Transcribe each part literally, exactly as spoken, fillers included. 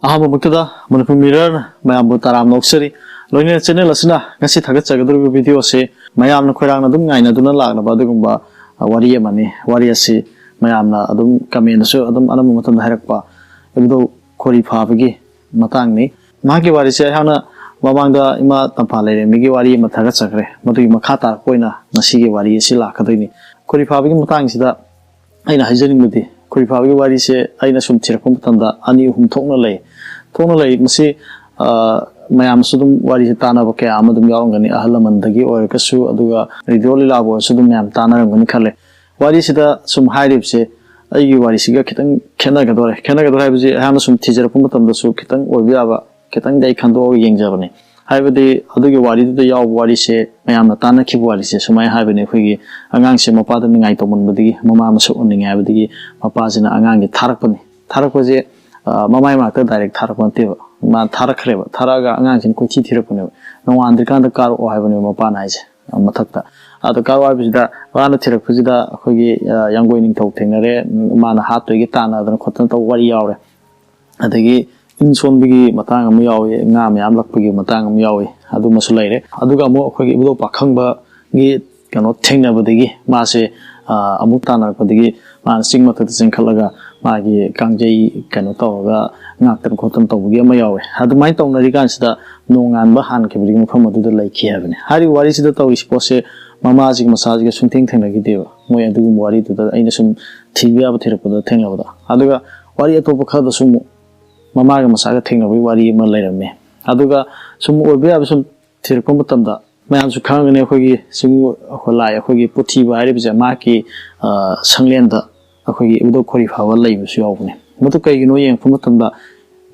ꯑꯍꯥꯟꯕꯃꯛꯇꯗ ꯃꯅꯤꯄꯨꯔ ꯃꯤꯔꯔꯅ ꯃꯌꯥꯝꯕꯨ ꯇꯔꯥꯝꯅ ꯑꯣꯛꯆꯔꯤ꯫ ꯂꯣꯏꯅꯅ ꯆꯦꯅꯦꯜ ꯑꯁꯤꯅ ꯉꯁꯤ ꯊꯥꯒꯠꯆꯒꯗꯧꯔꯤꯕ ꯚꯤꯗꯤꯑꯣ ꯑꯁꯤ ꯃꯌꯥꯝꯅ ꯈꯣꯏꯔꯥꯡꯅ ꯑꯗꯨꯝ ꯉꯥꯏꯅꯗꯨꯅ ꯂꯥꯛꯂꯕ ꯑꯗꯨꯒꯨꯝꯕ, ꯑ, ꯋꯥꯔꯤ ꯑꯃꯅꯤ꯫ ꯋꯥꯔꯤ ꯑꯁꯤ ꯃꯌꯥꯝꯅ ꯑꯗꯨꯝ ꯀꯃꯦꯟꯗꯁꯨ ꯑꯗꯨꯝ ꯑꯅꯝꯕ ꯃꯇꯝꯗ ꯍꯥꯏꯔꯛꯄ ꯏꯕꯨꯙꯧ ꯈꯣꯔꯤ ꯐꯥꯕꯒꯤ ꯃꯇꯥꯡꯅꯤ꯫ ꯃꯍꯥꯛꯀꯤ ꯋꯥꯔꯤꯁꯦ ꯑꯩꯍꯥꯛꯅ ꯃꯃꯥꯡꯗ ꯏꯃꯥ ꯇꯝꯐꯥ ꯂꯩꯔꯦꯝꯕꯤꯒꯤ ꯋꯥꯔꯤ ꯑꯃ ꯊꯥꯒꯠꯆꯈ꯭ꯔꯦ꯫ ꯃꯗꯨꯒꯤ ꯃꯈꯥ ꯇꯥꯔꯛꯄ ꯑꯣꯏꯅ ꯉꯁꯤꯒꯤ ꯋꯥꯔꯤ ꯑꯁꯤ ꯂꯥꯛꯀꯗꯣꯏꯅꯤ꯫ ꯈꯣꯔꯤ ꯐꯥꯕꯒꯤ ꯃꯇꯥꯡꯁꯤꯗ ꯑꯩꯅ ꯍꯥꯏꯖꯅꯤꯡꯕꯗꯤ, ꯈꯣꯔꯤ ꯐꯥꯕꯒꯤ ꯋꯥꯔꯤꯁꯦ ꯑꯩꯅ ꯁꯨꯝ ꯊꯤꯔꯛꯄ ꯃꯇꯝꯗ ꯑꯅꯤ ꯑꯍꯨꯝ ꯊꯣꯛꯅ ꯂꯩ꯫ ꯊꯣꯛꯅ ꯂꯩ꯫ ꯃꯁꯤ, ꯑ, ꯃꯌꯥꯝꯁꯨ ꯑꯗꯨꯝ ꯋꯥꯔꯤꯁꯦ ꯇꯥꯟꯅꯕ ꯀꯌꯥ ꯑꯃ ꯑꯗꯨꯝ ꯌꯥꯎꯔꯝꯒꯅꯤ, ꯑꯍꯜ ꯂꯃꯟꯗꯒꯤ ꯑꯣꯏꯔꯒꯁꯨ, ꯑꯗꯨꯒ ꯔꯦꯗꯤꯑꯣ ꯂꯤꯂꯥꯕꯨ ꯑꯣꯏꯔꯁꯨ ꯑꯗꯨꯝ ꯃꯌꯥꯝ ꯇꯥꯟꯅꯔꯝꯒꯅꯤ ꯈꯜꯂꯦ꯫ ꯋꯥꯔꯤꯁꯤꯗ ꯁꯨꯝ ꯍꯥꯏꯔꯤꯕꯁꯦ ꯑꯩꯒꯤ ꯋꯥꯔꯤꯁꯤꯒ ꯈꯤꯇꯪ ꯈꯦꯠꯅꯒꯗꯧꯔꯦ꯫ ꯈꯦꯠꯅꯒꯗꯧꯔꯦ ꯍꯥꯏꯕꯁꯤ ꯑꯩꯍꯥꯛꯅ ꯁꯨꯝ ꯊꯤꯖꯔꯛꯄ ꯃꯇꯝꯗꯁꯨ ꯈꯤꯇꯪ ꯑꯣꯏꯕ ꯌꯥꯕ ꯈꯤꯇꯪꯗꯤ ꯑꯩ ꯈꯟꯗꯣꯛꯑꯒ ꯌꯦꯡꯖꯕꯅꯤ꯫ ꯍꯥꯏꯕꯗꯤ ꯑꯗꯨꯒꯤ ꯋꯥꯔꯤꯗꯨꯗ ꯌꯥꯎꯕ ꯋꯥꯔꯤꯁꯦ, ꯃꯌꯥꯝꯅ ꯇꯥꯟꯅꯈꯤꯕ ꯋꯥꯔꯤꯁꯦ ꯁꯨꯃꯥꯏꯅ ꯍꯥꯏꯕꯅꯤ: ꯑꯩꯈꯣꯏꯒꯤ ꯑꯉꯥꯡꯁꯦ ꯃꯄꯥꯗ ꯅꯤꯡꯉꯥꯏ ꯇꯧꯃꯟꯕꯗꯒꯤ, ꯃꯃꯥ ꯃꯁꯛ ꯎꯅꯤꯡꯉꯦ ꯍꯥꯏꯕꯗꯒꯤ ꯃꯄꯥꯁꯤꯅ ꯑꯉꯥꯡꯁꯦ ꯊꯥꯔꯛꯄꯅꯤ꯫ ꯊꯥꯔꯛꯄꯁꯦ, ꯑ, ꯃꯃꯥꯏ ꯃꯅꯥꯛꯇ ꯗꯥꯏꯔꯦꯛ ꯊꯥꯔꯛꯄ ꯅꯠꯇꯦꯕ꯫ ꯃꯥ ꯊꯥꯔꯛꯈ꯭ꯔꯦꯕ꯫ ꯊꯥꯔꯛꯑꯒ ꯑꯉꯥꯡꯁꯤꯅ ꯀꯣꯏꯊꯤ ꯊꯤꯔꯛꯄꯅꯦꯕ꯫ "ꯅꯣꯡꯉꯥꯟꯗ꯭ꯔꯤꯀꯥꯟꯗ ꯀꯥꯔꯛꯑꯣ" ꯍꯥꯏꯕꯅꯦꯕ ꯃꯄꯥꯅ ꯍꯥꯏꯁꯦ, ꯑ, ꯃꯊꯛꯇ꯫ ꯑꯗ ꯀꯥꯔꯛꯑꯣ ꯍꯥꯏꯕꯁꯤꯗ ꯃꯥꯅ ꯊꯤꯔꯛꯄꯁꯤꯗ ꯑꯩꯈꯣꯏꯒꯤ, ꯑ, ꯌꯥꯡꯒꯣꯏ ꯅꯤꯡꯊꯧ ꯊꯦꯡꯅꯔꯦ꯫ ꯃꯥꯅ ꯍꯥꯠꯇꯣꯏꯒꯤ ꯇꯥꯟꯅꯗꯅ ꯈꯣꯠꯇꯅ ꯇꯧꯕ ꯋꯥꯔꯤ ꯌꯥꯎꯔꯦ꯫ ꯑꯗꯒꯤ ꯏꯟ ꯁꯣꯟꯕꯒꯤ ꯃꯇꯥꯡ ꯑꯃ ꯌꯥꯎꯏ, ꯉꯥ ꯃꯌꯥꯝ ꯂꯛꯄꯒꯤ ꯃꯇꯥꯡ ꯑꯃ ꯌꯥꯎꯏ, ꯑꯗꯨꯃꯁꯨ ꯂꯩꯔꯦ꯫ ꯑꯗꯨꯒ ꯑꯃꯨꯛ ꯑꯩꯈꯣꯏꯒꯤ ꯏꯕꯨꯙꯧ ꯄꯥꯈꯪꯕꯒꯤ ꯀꯩꯅꯣ ꯊꯦꯡꯅꯕꯗꯒꯤ ꯃꯥꯁꯦ, ꯑ, ꯑꯃꯨꯛ ꯇꯥꯟꯅꯔꯛꯄꯗꯒꯤ ꯃꯥꯅ ꯆꯤꯡ ꯃꯊꯛꯇ ꯆꯦꯟꯈꯠꯂꯒ ꯃꯥꯒꯤ ꯀꯥꯡꯖꯩ ꯀꯩꯅꯣ ꯇꯧꯔꯒ ꯉꯥꯛꯇꯅ ꯈꯣꯠꯇꯅ ꯇꯧꯕꯒꯤ ꯑꯃ ꯌꯥꯎꯋꯦ꯫ ꯑꯗꯨꯃꯥꯏꯅ ꯇꯧꯅꯔꯤꯀꯥꯟꯁꯤꯗ ꯅꯣꯡꯉꯥꯟꯕ ꯍꯥꯟꯈꯤꯕꯗꯒꯤ ꯃꯐꯝ ꯑꯗꯨꯗ ꯂꯩꯈꯤ ꯍꯥꯏꯕꯅꯤ꯫ ꯍꯥꯏꯔꯤꯕ ꯋꯥꯔꯤꯁꯤꯗ ꯇꯧꯔꯤꯁꯤ ꯄꯣꯠꯁꯦ ꯃꯃꯥꯁꯤꯒ ꯃꯆꯥꯁꯤꯒ ꯁꯨꯡꯊꯦꯡ ꯊꯦꯡꯅꯈꯤꯗꯦꯕ꯫ ꯃꯣꯏ ꯑꯗꯨꯒꯨꯝꯕ ꯋꯥꯔꯤꯗꯨꯗ ꯑꯩꯅ ꯁꯨꯝ ꯊꯤꯕ ꯌꯥꯕ ꯊꯤꯔꯛꯄꯗ ꯊꯦꯡꯅꯕꯗ꯫ ꯑꯗꯨꯒ ꯋꯥꯔꯤ ꯑꯇꯣꯞꯄ ꯈꯔꯗꯁꯨ ꯑꯃꯨꯛ ꯃꯃꯥꯒ ꯃꯆꯥꯒ ꯊꯦꯡꯅꯕꯒꯤ ꯋꯥꯔꯤ ꯑꯃ ꯂꯩꯔꯝꯃꯤ꯫ ꯑꯗꯨꯒ ꯁꯨꯝ ꯑꯣꯏꯕ ꯌꯥꯕ ꯁꯨꯝ ꯊꯤꯔꯛꯄ ꯃꯇꯝꯗ ꯃꯌꯥꯝꯁꯨ ꯈꯪꯒꯅꯤ, ꯑꯩꯈꯣꯏꯒꯤ ꯆꯤꯡꯃꯨ ꯑꯩꯈꯣꯏ ꯂꯥꯏ ꯑꯩꯈꯣꯏꯒꯤ ꯄꯨꯊꯤꯕ ꯍꯥꯏꯔꯤꯕꯁꯦ ꯃꯍꯥꯛꯀꯤ, ꯑ, ꯁꯪꯂꯦꯟꯗ ꯑꯩꯈꯣꯏꯒꯤ ꯏꯕꯨꯙꯧ ꯈꯣꯔꯤ ꯐꯥꯕ ꯂꯩꯕꯁꯨ ꯌꯥꯎꯕꯅꯤ꯫ ꯃꯗꯨ ꯀꯩꯒꯤꯅꯣ ꯌꯦꯡꯉꯛꯄ ꯃꯇꯝꯗ